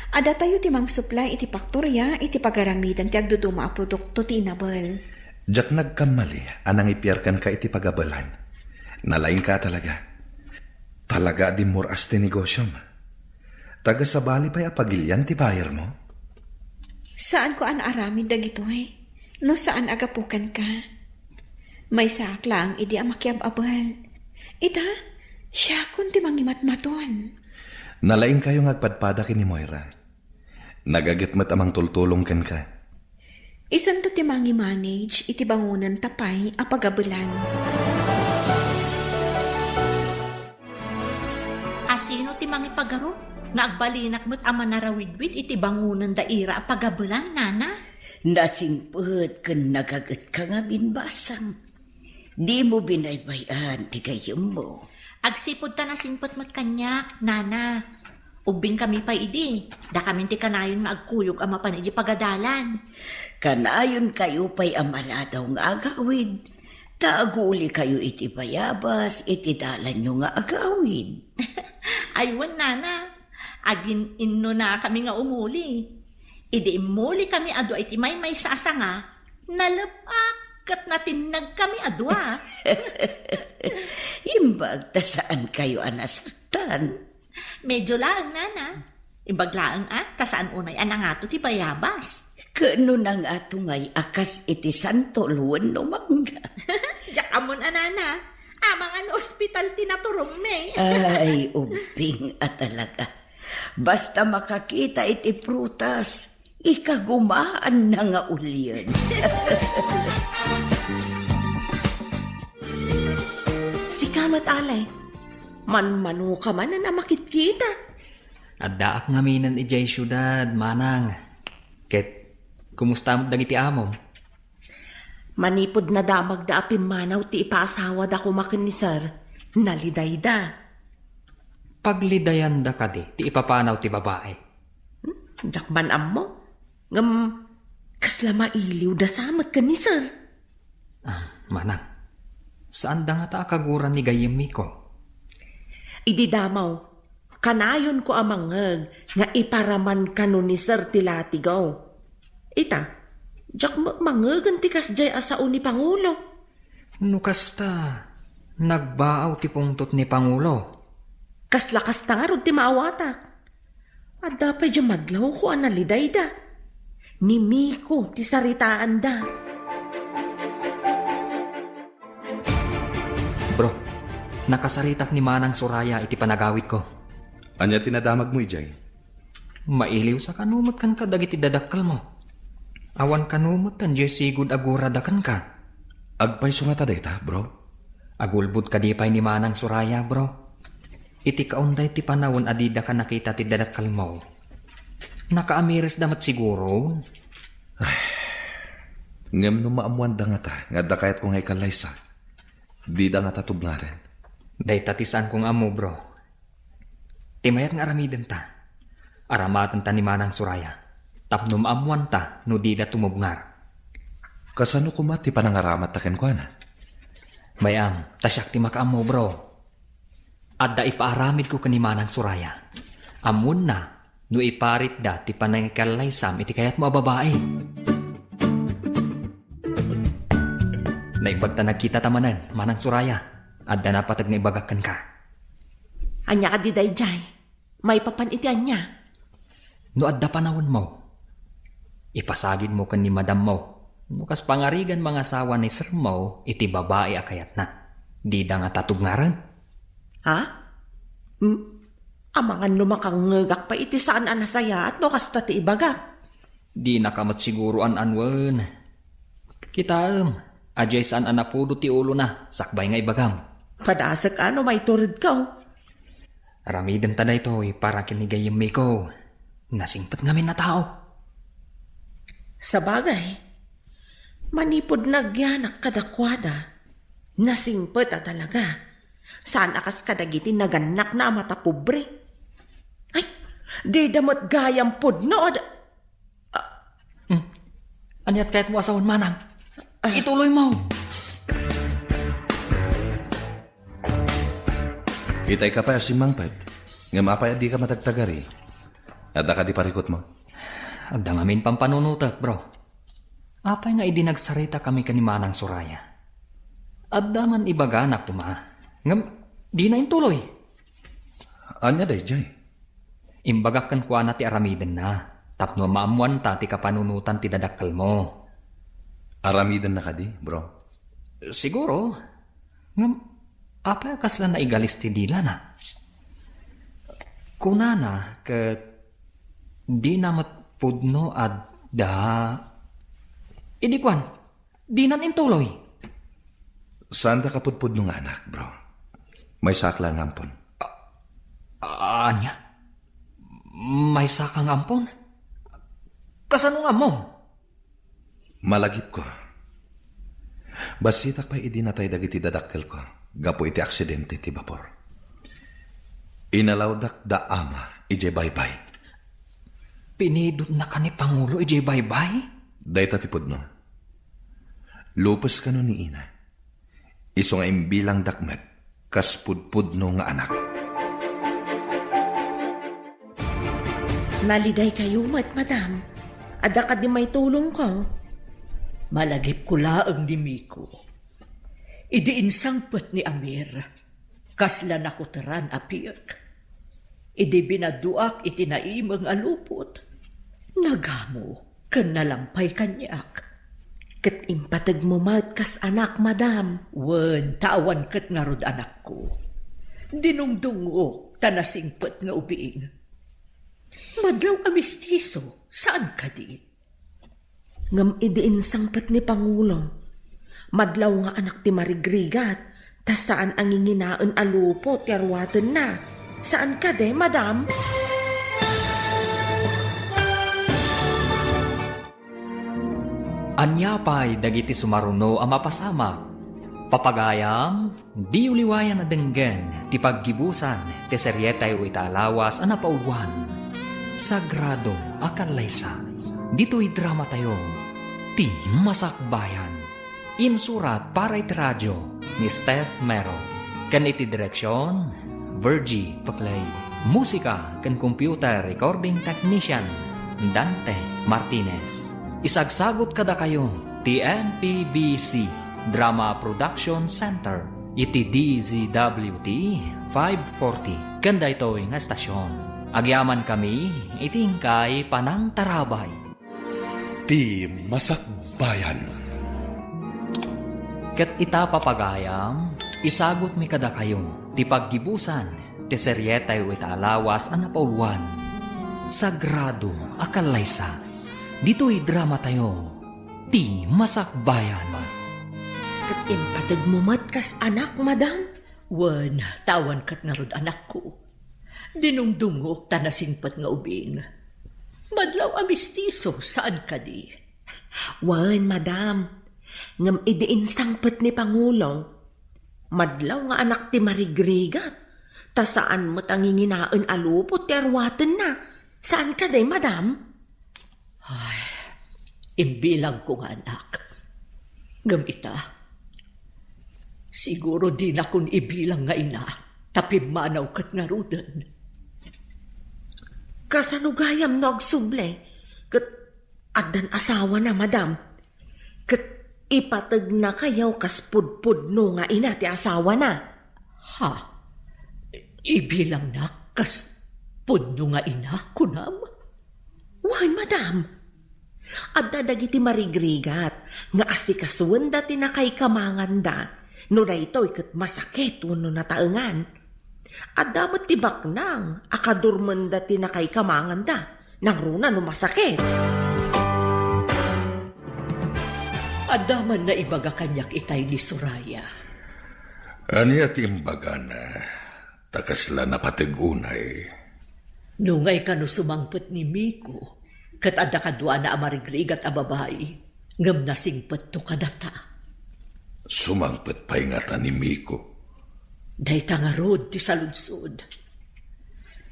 adda tayo ti mangsuplay iti paktoria iti pagaramidan ti agduduma a produkto ti inabel. Diak nagkammali a nangipiar kenka iti pagabelan. Nalaingka talaga. Talaga a dimmur-as ti negosiom. Taga sabali pay a pagilian ti buyermo? Saanko a naaramid dagitoy no saan a gapu kenka. Maysaak laeng idi a makiab-abel. Ita, siakon ti mangimatmaton. Nalaingkayo nga agpadpada ken ni Moira. Nagaget met a mangtultulong kenka. Isunto ti mangi-manage iti bangonenta pay a pagabelan. Asino ti mangipagarup nga agbalinak met a manarawidwid iti bangonenda ira a pagabelan, nana? Nasingpet ken nagagetka ngamin, basang. Dimo binaybay-an ti gayyemmo. Agsipud ta nasingpet met kaniak, nana. Ubbingkami pay idi, dakamin ti kanayon nga agkuyog a mapan iti pagadalan. Kanayonkayo pay a maladaw nga agawid, ta agulikayo iti bayabas iti dalanyo nga agawid. Ay wen, nana, agin-innonakami nga umuli. Idi immulikami a dua iti maymaysa a sanga, nalep-ak ket natinnagkami a dua. Imbag ta saankayo a nasaktan. Medyo laeng, nana. Imbag laeng a, ta saan unay a nangato ti bayabas. Ket no nangato ngay a kas iti santol wenno mangga? Diak ammon a, nana. Amangan ospital ti naturom mi. Ay, ubbing a talaga. Basta makakita iti prutas, ikagumaanna nga ulien. Sika met, Ale. Manmanoka manen a makitkita. Addaak ngaminen idiay siudad, manang. Ket, kumusta met dagiti amom? Manipud nadamagda a pimmanaw ti ipaasawada koma ken ni Sir, nalidayda. Paglidayanda kadi ti ipapanaw ti babai? Hmm, diak man ammo. Ngem, kasla mailiwda sa met ken ni Sir. Ah, manang, saanda ngata a kaguran ni gayyem Miko? Idi damo, kanayonko a mangngeg nga iparaman kano ni Sir ti latigaw. Ita, diak met mangngegen ti kasdiay a sao ni Pangulo. No kasta, nagbaaw ti pungtot ni Pangulo. Kasla kasta ngarud ti maawatak. Adda pay diay madlawko a nalidayda. Ni Miko ti saritaanda. Bro, nakasaritak ni Manang Soraya iti panagawidko. Ania ti nadamagmo idiay? Mailiw sa kano met kenka dagiti dadakkelmo. Awan kano met diay sigud a gurada kenka. Agpayso ngata dayta, bro? Agulbod kadi pay ni Manang Soraya, bro. Iti kaunday ti panawen a didaka nakita ti dadakkelmo, nakaamiresda met siguron. Ay, ngem no maammoanda ngata nga adda kayatko nga ikallaysa, dida ngata tubngaren. Dayta ti saanko nga ammo, bro. Ti mayat nga aramidenta, aramatenta ni Manang Soraya, tapno maammoanta no dida tumubngar. Kasano koma ti panangaramatta kenkuana? Bay-am, ta siak ti makaammo, bro. Adda ipaaramidko ken ni Manang Soraya. Ammoenna no iparitda ti panangikallaysam iti kayatmo a babai. Naimbag ta nagkitata manen, Manang Soraya. Adda napateg nga ibagak kenka. Ania kadi daydiay? Maipapan iti ania? No adda panawenmo, ipasagidmo ken ni madammo no kas pangarigan mangasawa ni sermo iti babai a kayatna. Dida ngata tubngaren. Ha? Hmm? Amangan no makangngegak pay iti saan a nasayaat no kasta ti ibagak. Dinaka met siguro an-anuen. Kitaem, adiay saan a napudo ti ulona sakbay nga ibagam. Padasek a no maituredko. Aramidenta daytoy para ken ni gayyem Miko. Nasingpet ngamin a tao. Sabagay, manipud nagyanak kadakuada, nasingpet a talaga. Saan a kas kadagiti nagannakna a matapobre. Ay, dida met gayam pudno a da-, Hmm. Aniat kayatmo a sawen, manang? Ah. Ituloymo. Itay ka pay a simmangpet. Ngem apay a dika matagtagari? Adda kadi parikutmo? Adda ngamin pampanunotek, bro. Apay nga idi nagsaritakami ken ni Manang Soraya, adda man ibagana koma. Ngem dina intuloy. Ania daydiay? Imbagak kenkuana ti aramidenna, tapno maammoanta ti kapanunotan ti dadakkelmo. Aramidenna kadi, bro? Siguro. Ngem, apay a kasla naigalis ti dilana? Kunana ket dina met pudno adda. Idi kuan, dinan intuloy. Saanda kapudpudno nga anak, bro. Maysak la nga ampon. A-, ania? Maysaka nga ampon? Kasano nga ammom? Malagipko. Bassitak pay idi natay dagiti dadakkelko gapu iti aksidente ti bapor. Inalawdak da ama idiay baybay. Pinidotnaka ni Pangulo idiay baybay? Dayta ti pudno. Lupes kano ni ina. Isu nga imbilangdak met kas pudpudno nga anak. Nalidaykayo met, madam. Adda kadi maitulongko? Malagipko laeng ni Miko. Idi insangpet ni Amir, kasla nakuteran a piek. Idi binaduak iti naimeng a lupot, nagamo ken nalampay kaniak. Ket impategmo met kas anak, madam. Wen, ta awan ket ngarud anakko. Dinungdungok ta nasingpet nga ubing. Madlaw a mistiso, saan kadi? Ngem idi insangpet ni Pangulo, madlaw nga anak ti marigrigat, ta saan a nginginaen a lupot ti aruatenna. Saan kadi, madam? Ania pay dagiti sumaruno a mapasamak? Papagayam, diyo liwayan a denggen ti paggibusan ti serietayo ita a lawas a napauluan, Sagrado a Kallaysa. Ditoy dramatayo, Ti Masakbayan. Insurat para iti radio ni Steph Mero. Ken iti direksion, Virgie Paclay. Musika ken computer recording technician, Dante Martinez. Isagsagut kadakayo ti M P B C Drama Production Center iti D Z W T five forty ken daytoy nga estasion. Agyamankami iti inkay panangtarabay. Ti Masakbayan. Ket ita, papagayam, isagutmi kadakayo ti paggibusan ti serietayo ita a lawas a napauluan, Sagrado a Kallaysa. Ditoy dramatayo, Ti Masakbayan. Ket impategmo met kas anak, madam? Wen, ta awan ket ngarud anakko. Dinungdungok ta nasingpet nga ubing. Madlaw a mistiso, saan kadi? Wen, madam. Ngem idi insangpet ni Pangulo, madlaw nga anak ti marigrigat, ta saan met a nginginaen a lupot ti aruatenna. Saan kadi, madam? Ay, imbilangko nga anak. Ngem ita, siguro dinakon ibilang nga ina, ta pimmanaw ket ngaruden. Kasano gayam no agsubli ket addan asawana, madam? Ket ipategnakayo kas pudpudno nga ina ti asawana. Ha? Ibilangnak kas pudno nga ina, kunam? Wen, madam. Adda dagiti marigrigat nga asikasuenda ti nakaikamanganda no daytoy ket masakit wenno nataengan. Adda met ti baknang a kadurmenda ti nakaikamanganda nangruna no masakit. Adda man naibaga kaniak itay ni Soraya. Ania ti imbagana? Ta kasla napateg unay. Nungay kano sumangpet ni Miko, ket adda kaduana a marigrigat a babai, ngem nasingpetto kadata. Sumangpet pay ngata ni Miko? Dayta ngarud ti saludsod.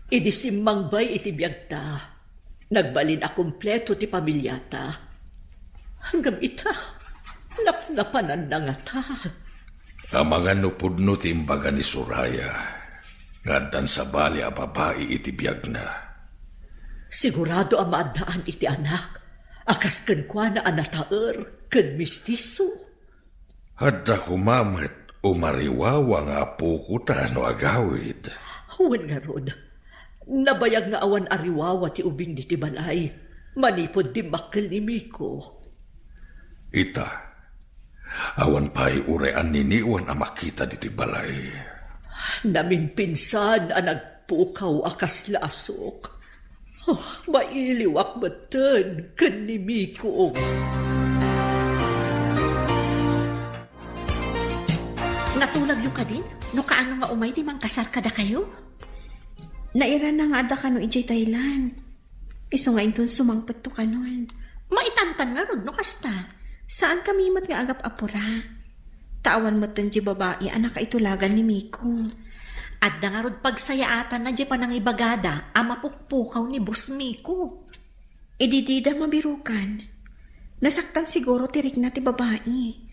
Idi simmangbay iti biagta, nagbalin a kompleto ti pamiliata. Ngem ita, napnapananna ngata. Amangan no pudno ti imbaga ni Soraya nga addan sabali a babai iti biagna. Sigurado a maaddaan iti anak a kas kenkuana a nataer ken mistiso. Adda koma met umariwawa nga apokota no agawid. Wen ngarud, nabayag nga awan ariwawa ti ubing diti balay manipud dimmakkel ni Miko. Ita, awan pay uray anniniwan a makita diti balay. Namimpinsan a nagpukaw a kasla a sok. Oh, mailiwak metten ken ni Miko. Natulagyo kadin? No kaano nga umay ti mangkasar kadakayo? Nairana nga adda kano idiay Thailand. Isu nga inton sumangpetto kanon. Maitantan ngarud no kasta. Saan kami met nga agap-apura. Ta awan metten di babai a nakaitulagan ni Miko. Adda ngarud pagsayaatanna di panangibagada a mapukpukaw ni Boss Miko. Idi dida mabirukan, nasaktan siguro ti rikna ti babai.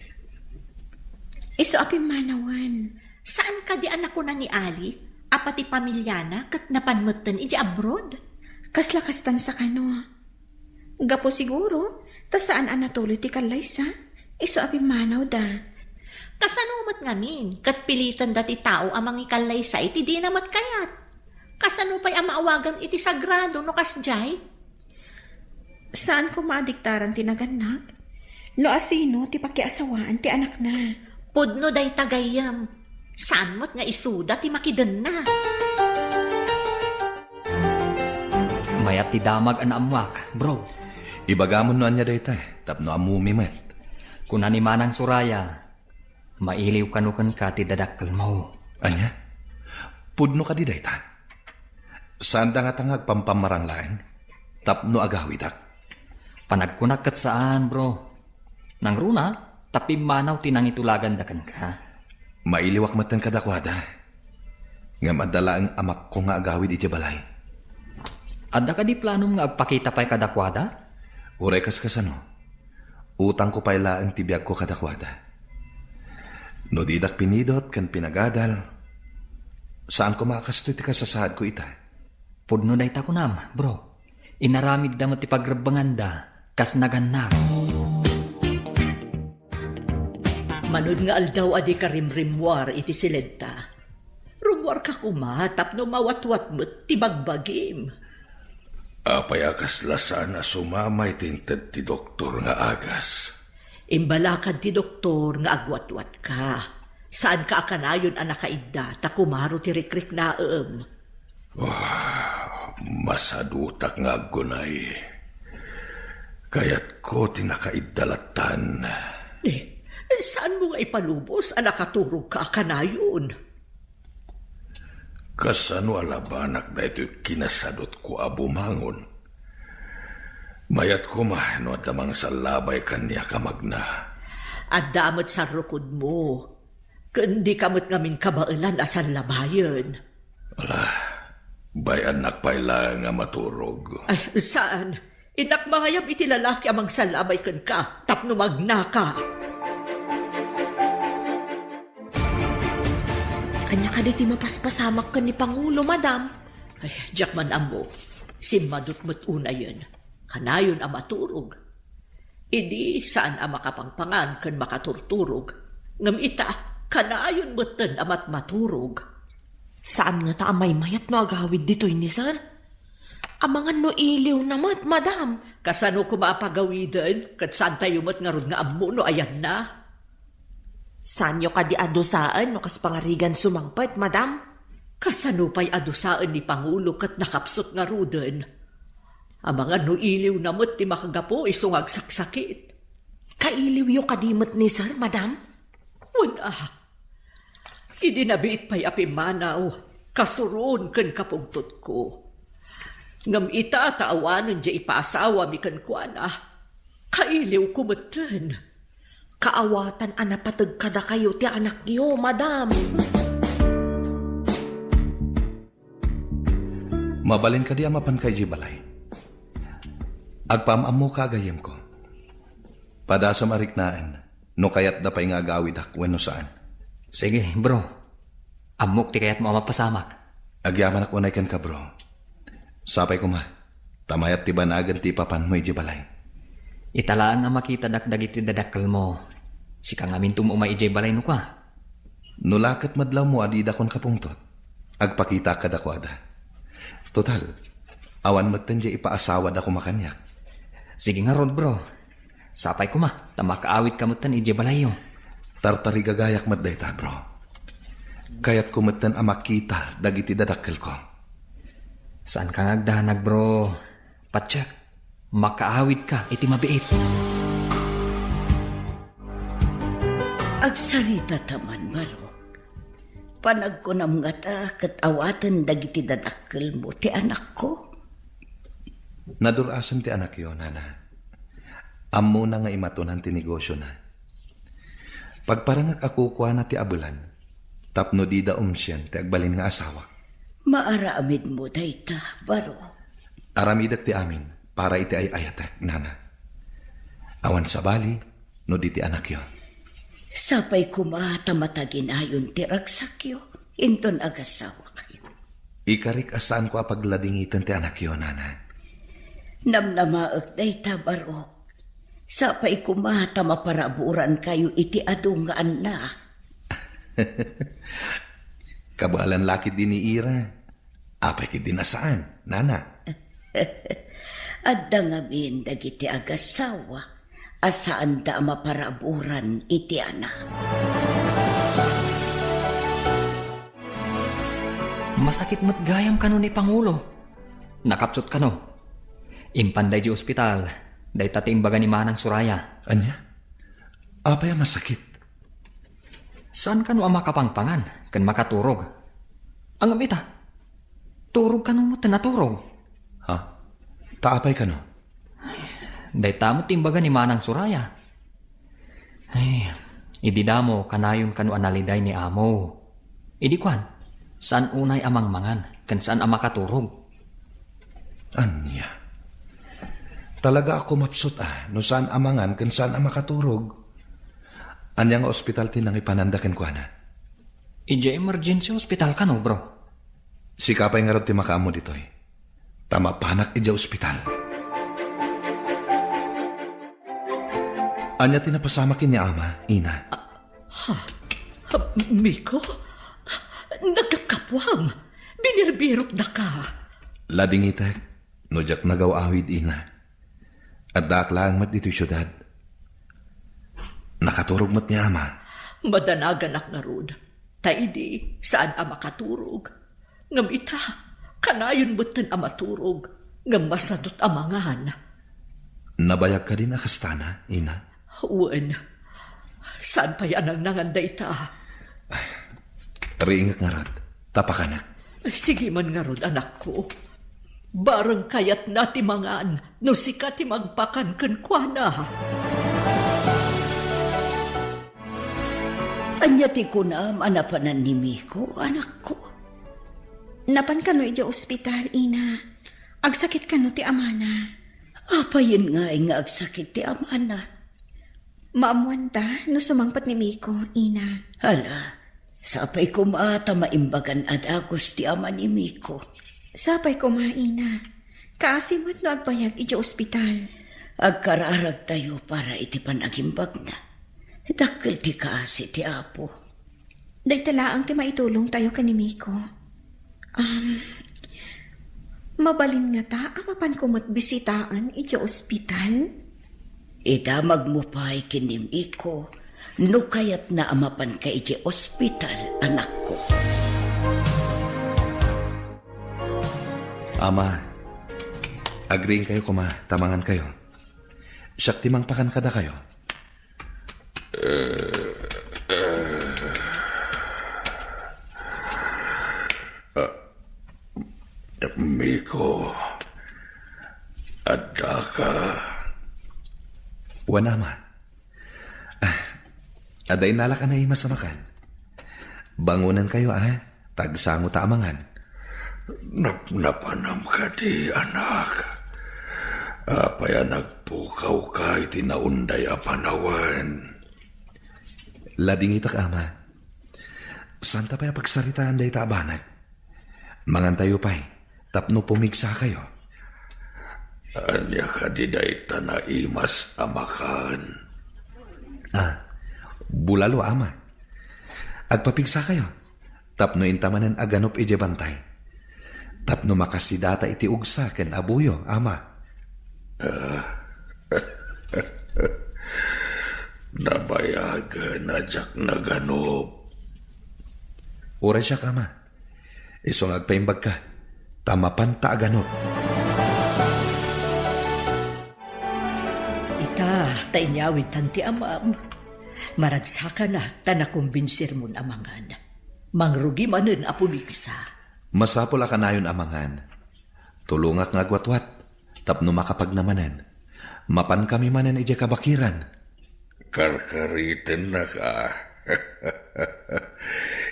Isu a pimmanawen. Saan kadi a nakuna ni Ali a pati pamiliana ket napan metten iti abroad? Kasla kastan sa kano. Gapu siguro, ta saan a natuloy ti kallaysa, isu a pimmanawda. Kasano met ngamin, ket pilitenda ti tao a mangikallaysa iti dina met kayat? Kasano pay a maawagam iti sagrado no kasdiay? Saan koma a diktaran ti nagannak? No asino ti pakiasawaan ti anakna? Pudno dayta gayyem. Saan met nga isuda ti makidenna. Mayat ti damag a naammuak, bro. Ibagamon no ania dayta, tapno ammom met. Kuna ni Manang Soraya, mailiw kano kenka ti dadakkelmo. Ania? Pudno kadi dayta? Saanda ngata nga agpampamarang laeng tapno agawidak? Panagkunak ket saan, bro. Nangruna, ta pimmanaw ti nangitulaganda kenka. Mailiwak metten kadakuada. Ngem adda laeng amakko nga agawid idiay balay. Adda kadi planom nga agpakita pay kadakuada? Uray kas kasano, utangko pay laeng ti biagko kadakuada. No didak pinidot ken pinagadal, saan koma a kastoy ti kasasaadko ita. Pudno dayta kunam, bro. Inaramidda met ti pagrebbenganda kas nagannak. Manod nga aldaw a di ka rimrimmuar iti siledta, rummuarka koma tapno mawatwat met ti bagbagim. Apay a kasla saan a sumamay ti inted ti doktor nga agas? Imbalakad ti doktor nga agwatwatka. Saanka a kanayon a nakaidda ta kumaro ti rikriknaem. Ah, masadutak nga aggunay. Kayatko ti nakaidda lattan. Eh, saanmo nga ipalubos a nakaturogka a kanayon? Kasano a labanak daytoy kinasadutko a bumangon? Mayat koma no adda mangsallabay kaniak a magna. Adda met sarrukodmo. Ken dika met ngamin kabaelan a sallabayen. Ala, bay-annak pay laeng a maturog. Ay, saan? Innak mangayab iti lalaki a mangsallabay kenka tapno magnaka. Ania kadi ti mapaspasamak ken ni Pangulo, madam? Ay, diak man ammo. Simmadut met unayen. Kanayon a maturog. Idi saan a makapangpangan ken makaturturog, ngem ita, kanayon metten a matmaturog. Saan ngata a maymayat no agawid ditoy ni Sir? Amangan no iliwna met, madam. Kasano koma a pagawiden, ket saantayo met ngarud nga ammo no ayanna? Saanyo kadi a dusaen no kas pangarigan sumangpet, madam? Kasano pay a dusaen ni Pangulo ket nakapsut ngaruden? Amangan no iliwna met ti makagapu isu nga agsaksakit. Kailiwyo kadi met ni Sir, madam? Wen a, idi nabiit pay a pimmanaw, kasuron ken kapungtotko. Ngem ita ta awanen diay ipaasawami kenkuana, kailiwko metten. Kaawatan a napateg kadakayo ti anakyo, madam. Mabalin kadi a mapanka idiay balay? Agpaam-ammoka a gayyemko. Padasem a riknaen no kayatda pay nga agawidak wenno saan. Sige, bro. Ammok ti kayatmo a mapasamak. Agyamanak unay kenka, bro. Sapay koma, ta mayat ti banagen ti ipapanmo idiay balay. Ita laeng a makitadak dagiti dadakkelmo. Sika ngamin ti umay idiay balay no kua. No la ket madlawmo a didakon kapungtot, agpakitaak kadakuada. Total, awan metten diay ipaasawada koma kaniak. Sige ngarud, bro. Sapay koma, ta makaawidka metten idiay balayyo. Tartarigagayak met dayta, bro. Kayatko metten a makita dagiti dadakkelko. Saanka nga agdanag, bro. Patiek, makaawidka iti mabiit. Agsaritata man, Barok. Panagkunam ngata ket awaten dagiti dadakkelmo ti anakko? Nadur-asem ti anakyo, nana. Ammona nga imatunan ti negosyona. Pagparangak a kukuana ti abelan tapno dida umsien ti agbalin nga asawak. Maaramidmo dayta, Barok. Aramidek ti amin para iti ay-ayatek, nana. Awan sabali no di ti anakyo. Sapay koma ta mataginayon ti ragsakyo inton agasawakayo. Ikarik a saanko a pagladingiten ti anakyo, nana. Namnamaek dayta, Barok. Sapay koma ta maparaburankayo iti adu nga annak. Kabaelan la ketdi ni Ira. Apay ketdin a saan, nana? Adda ngamin dagiti agasawa a saanda a maparaburan iti anak. Masakit met gayam kano ni Pangulo. Nakapsut kano. Impan daydi ospital, dayta ti imbaga ni Manang Soraya. Ania? Apay a masakit? Saan kano a makapangpangan ken makaturog? Ngem ita, turog kano met ti naturog. Ha? Ta apay kano? Dayta met ti imbaga ni Manang Soraya. Ay, idi damo, kanayon kano a naliday ni amo. Idi kuan, saan unay a mangmangan ken saan a makaturog. Ania? Talaga a kumapsut a no saan a mangan ken saan a makaturog. Ania nga ospital ti nangipananda kenkuana? Idiay emergency hospital kano, bro. Sika pay ngarud ti makaammo ditoy. Ta mapanak idiay ospital. Ania ti napasamak ken ni ama, ina? Ha? Ha, Miko? Nagkapkapuam. Binirbirokdaka. Ladingitek no diak nagaw-awid, ina. Addaak laeng met ditoy siudad. Nakaturog met ni ama. Madanaganak ngarud. Ta idi, saan a makaturog. Ngem ita, kanayon metten a maturog, ngem masadut a mangan. Nabayag kadin a kastana, ina? Wen, saan pay a nangnangan dayta? Riingek ngarud, ta pakanak. Sige man ngarud, anakko. Bareng kayatna ti mangan, no sika ti mangpakan kenkuana. Ania ti kunam a napanan ni Miko, anakko? Napan kano idiay ospital, ina. Agsakit kano ti amana. Apayen ngay nga agsakit ti amana? Maammuanta no sumangpet ni Miko, ina. Hala, sapay koma ta maimbagan a dagus ti ama ni Miko. Sapay koma, ina. Kaasi met no agbayag idiay ospital. Agkararagtayo para iti panagimbagna. Dakkel ti kaasi ti Apo. Dayta laeng ti maitulongtayo ken ni Miko. Um, mabalin ngata a mapanko met bisitaen idiay ospital? Idamagmo pay ken ni Miko no kayatna a mapanka idiay ospital, anakko. Ama, agriingkayo koma ta mangankayo. Siak ti mangpakan kadakayo. Ah, Miko, addaka? Wen, ama. Ah, adda innalak a naimas a makan. Bangonankayo, a, ta agsangota a mangan. Napnapanam kadi, anak? Apay a nagpukawka iti naunday a panawen? Ladingitak, ama. Saanta pay a pagsaritaan dayta a banag. Mangantayo pay tapno pumigsakayo. Ania kadi dayta naimas a makan? Ah, bulalo, ama. Agpapigsakayo tapno inta manen a ganup idiay bantay. Tapno makasidata iti ugsa ken abuyo, ama. Ah, nabayagen a diak naganup. Uray siak, ama. Isu nga agpaimbagka, ta mapanta a ganup. Ita, ta inyawidtan ti amam. Maragsakanak ta nakumbinsirmon a mangan. Mangrugi manen a pumigsa. Masapul a kanayon a mangan. Tulongak nga agwatwat tapno makapagna manen. Mapankami manen idiay kabakiran. Karkaritennaka.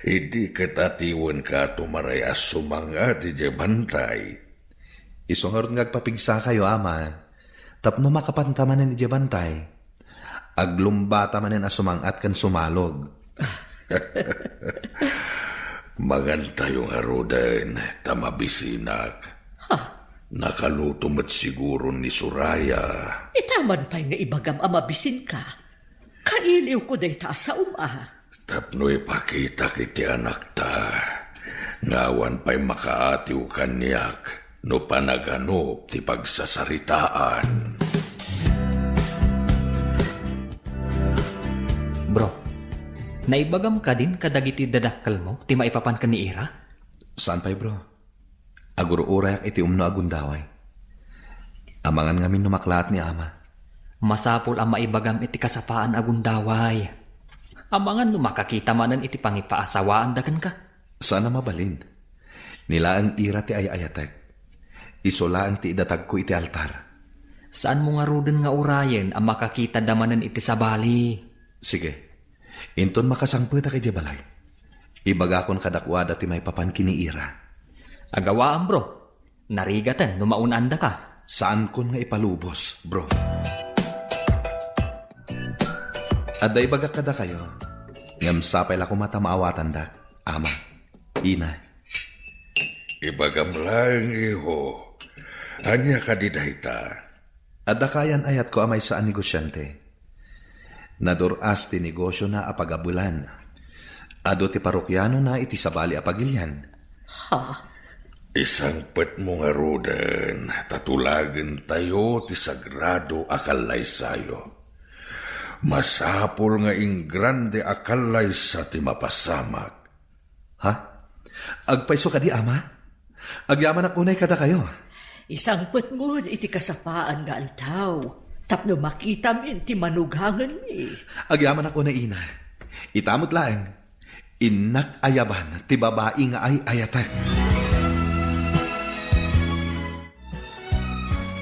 Idi ket atiwenka a tumaray a sumang-at idiay bantay. Isu ngarud nga agpapigsakayo, ama, tapno makapanta manen idiay bantay. Aglumbata manen a sumang-at ken sumalog. Mangantayo ngaruden, ta mabisinak. Ha? Nakaluto met siguro ni Soraya. Ita man pay nga ibagam a mabisinka. Kailiwko dayta a saom a. Tapno ipakitak iti anakta Nga awan pay makaatiw kaniak no panaganup ti pagsasaritaan. Bro, naibagam kadin kadagiti dadakkelmo ti maipapan ken ni Ira? Saan pay, bro. Agur-urayak iti umno a gundaway. Amangan ngamin no maklaat ni ama. Masapul a maibagam iti kasapaan a gundaway. Amangan no makakita manen iti pangipaasawaanda kenka. Saan a mabalin. Ni laeng Ira ti ay-ayatek. Isu laeng ti idatagko iti altar. Saanmo ngaruden nga urayen a makakitada manen iti sabali? Sige. Inton makasangpetak idiay balay, ibagakon kadakuada ti maipapan ken ni Ira. Agawaam, bro. Narigaten no maun-andaka. Saankon nga ipalubos, bro. Adda ibagak kadakayo, ngem sapay la koma ta maawatandak, ama, ina. Ibagam laeng, iho. Ania kadi dayta? Adda kayan-ayatko a maysa a negosiante. Nadur-as ti negosiona a pagabelan. Adu ti parokianona iti sabali a pagilian. Ha? Isangpetmo ngaruden ta tulagentayo ti sagrado a kallaysayo. Masapul nga ingrande a kallaysa ti mapasamak. Ha? Agpayso kadi, ama? Agyamanak unay kadakayo. Isangpetmon iti kasapaan nga aldaw, tapno makitamin ti manugangenmi. Agyamanak unay, ina. Ita met laeng, innak ayaban ti babai nga ay-ayatek.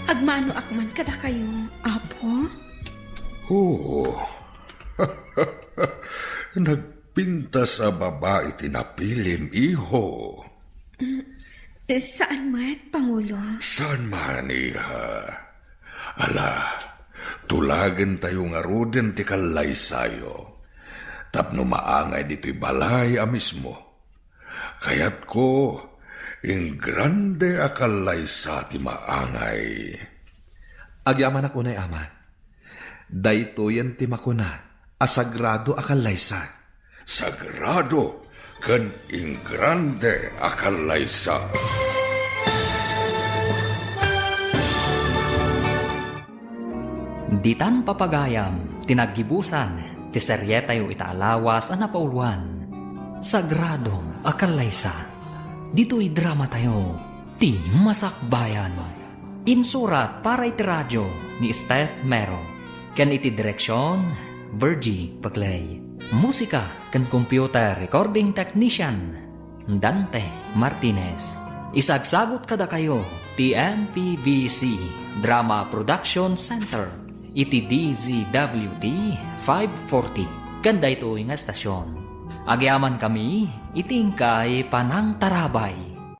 Agmanoak man kadakayo, Apo? Oo. Nagpintas a babai ti napilim, iho. Mm, saan met, Pangulo? Saan man, iha. Ala, tulagentayo ngaruden ti kallaysayo. Tapno maangay ditoy balay a mismo. Kayatko, ingrande a kallaysa ti maangay. Agyamanak unay, ama. Daytoyen ti makuna a sagrado a kallaysa. Sagrado ken ingrande a kallaysa. Ditan papagayam ti naggibusan ti serietayo ita a lawas a napauluan, Sagrado a Kallaysa. Ditoy dramatayo, ti Masakbayan. Insurat para iti radio ni Steph Mero, ken iti direksion, Virgie Paclay. Musika ken computer recording technician, Dante Martinez. Isagsagut kadakayo ti M P B C Drama Production Center iti D Z W T five forty ken daytoy nga estasion. Agyamankami iti inkay panangtarabay.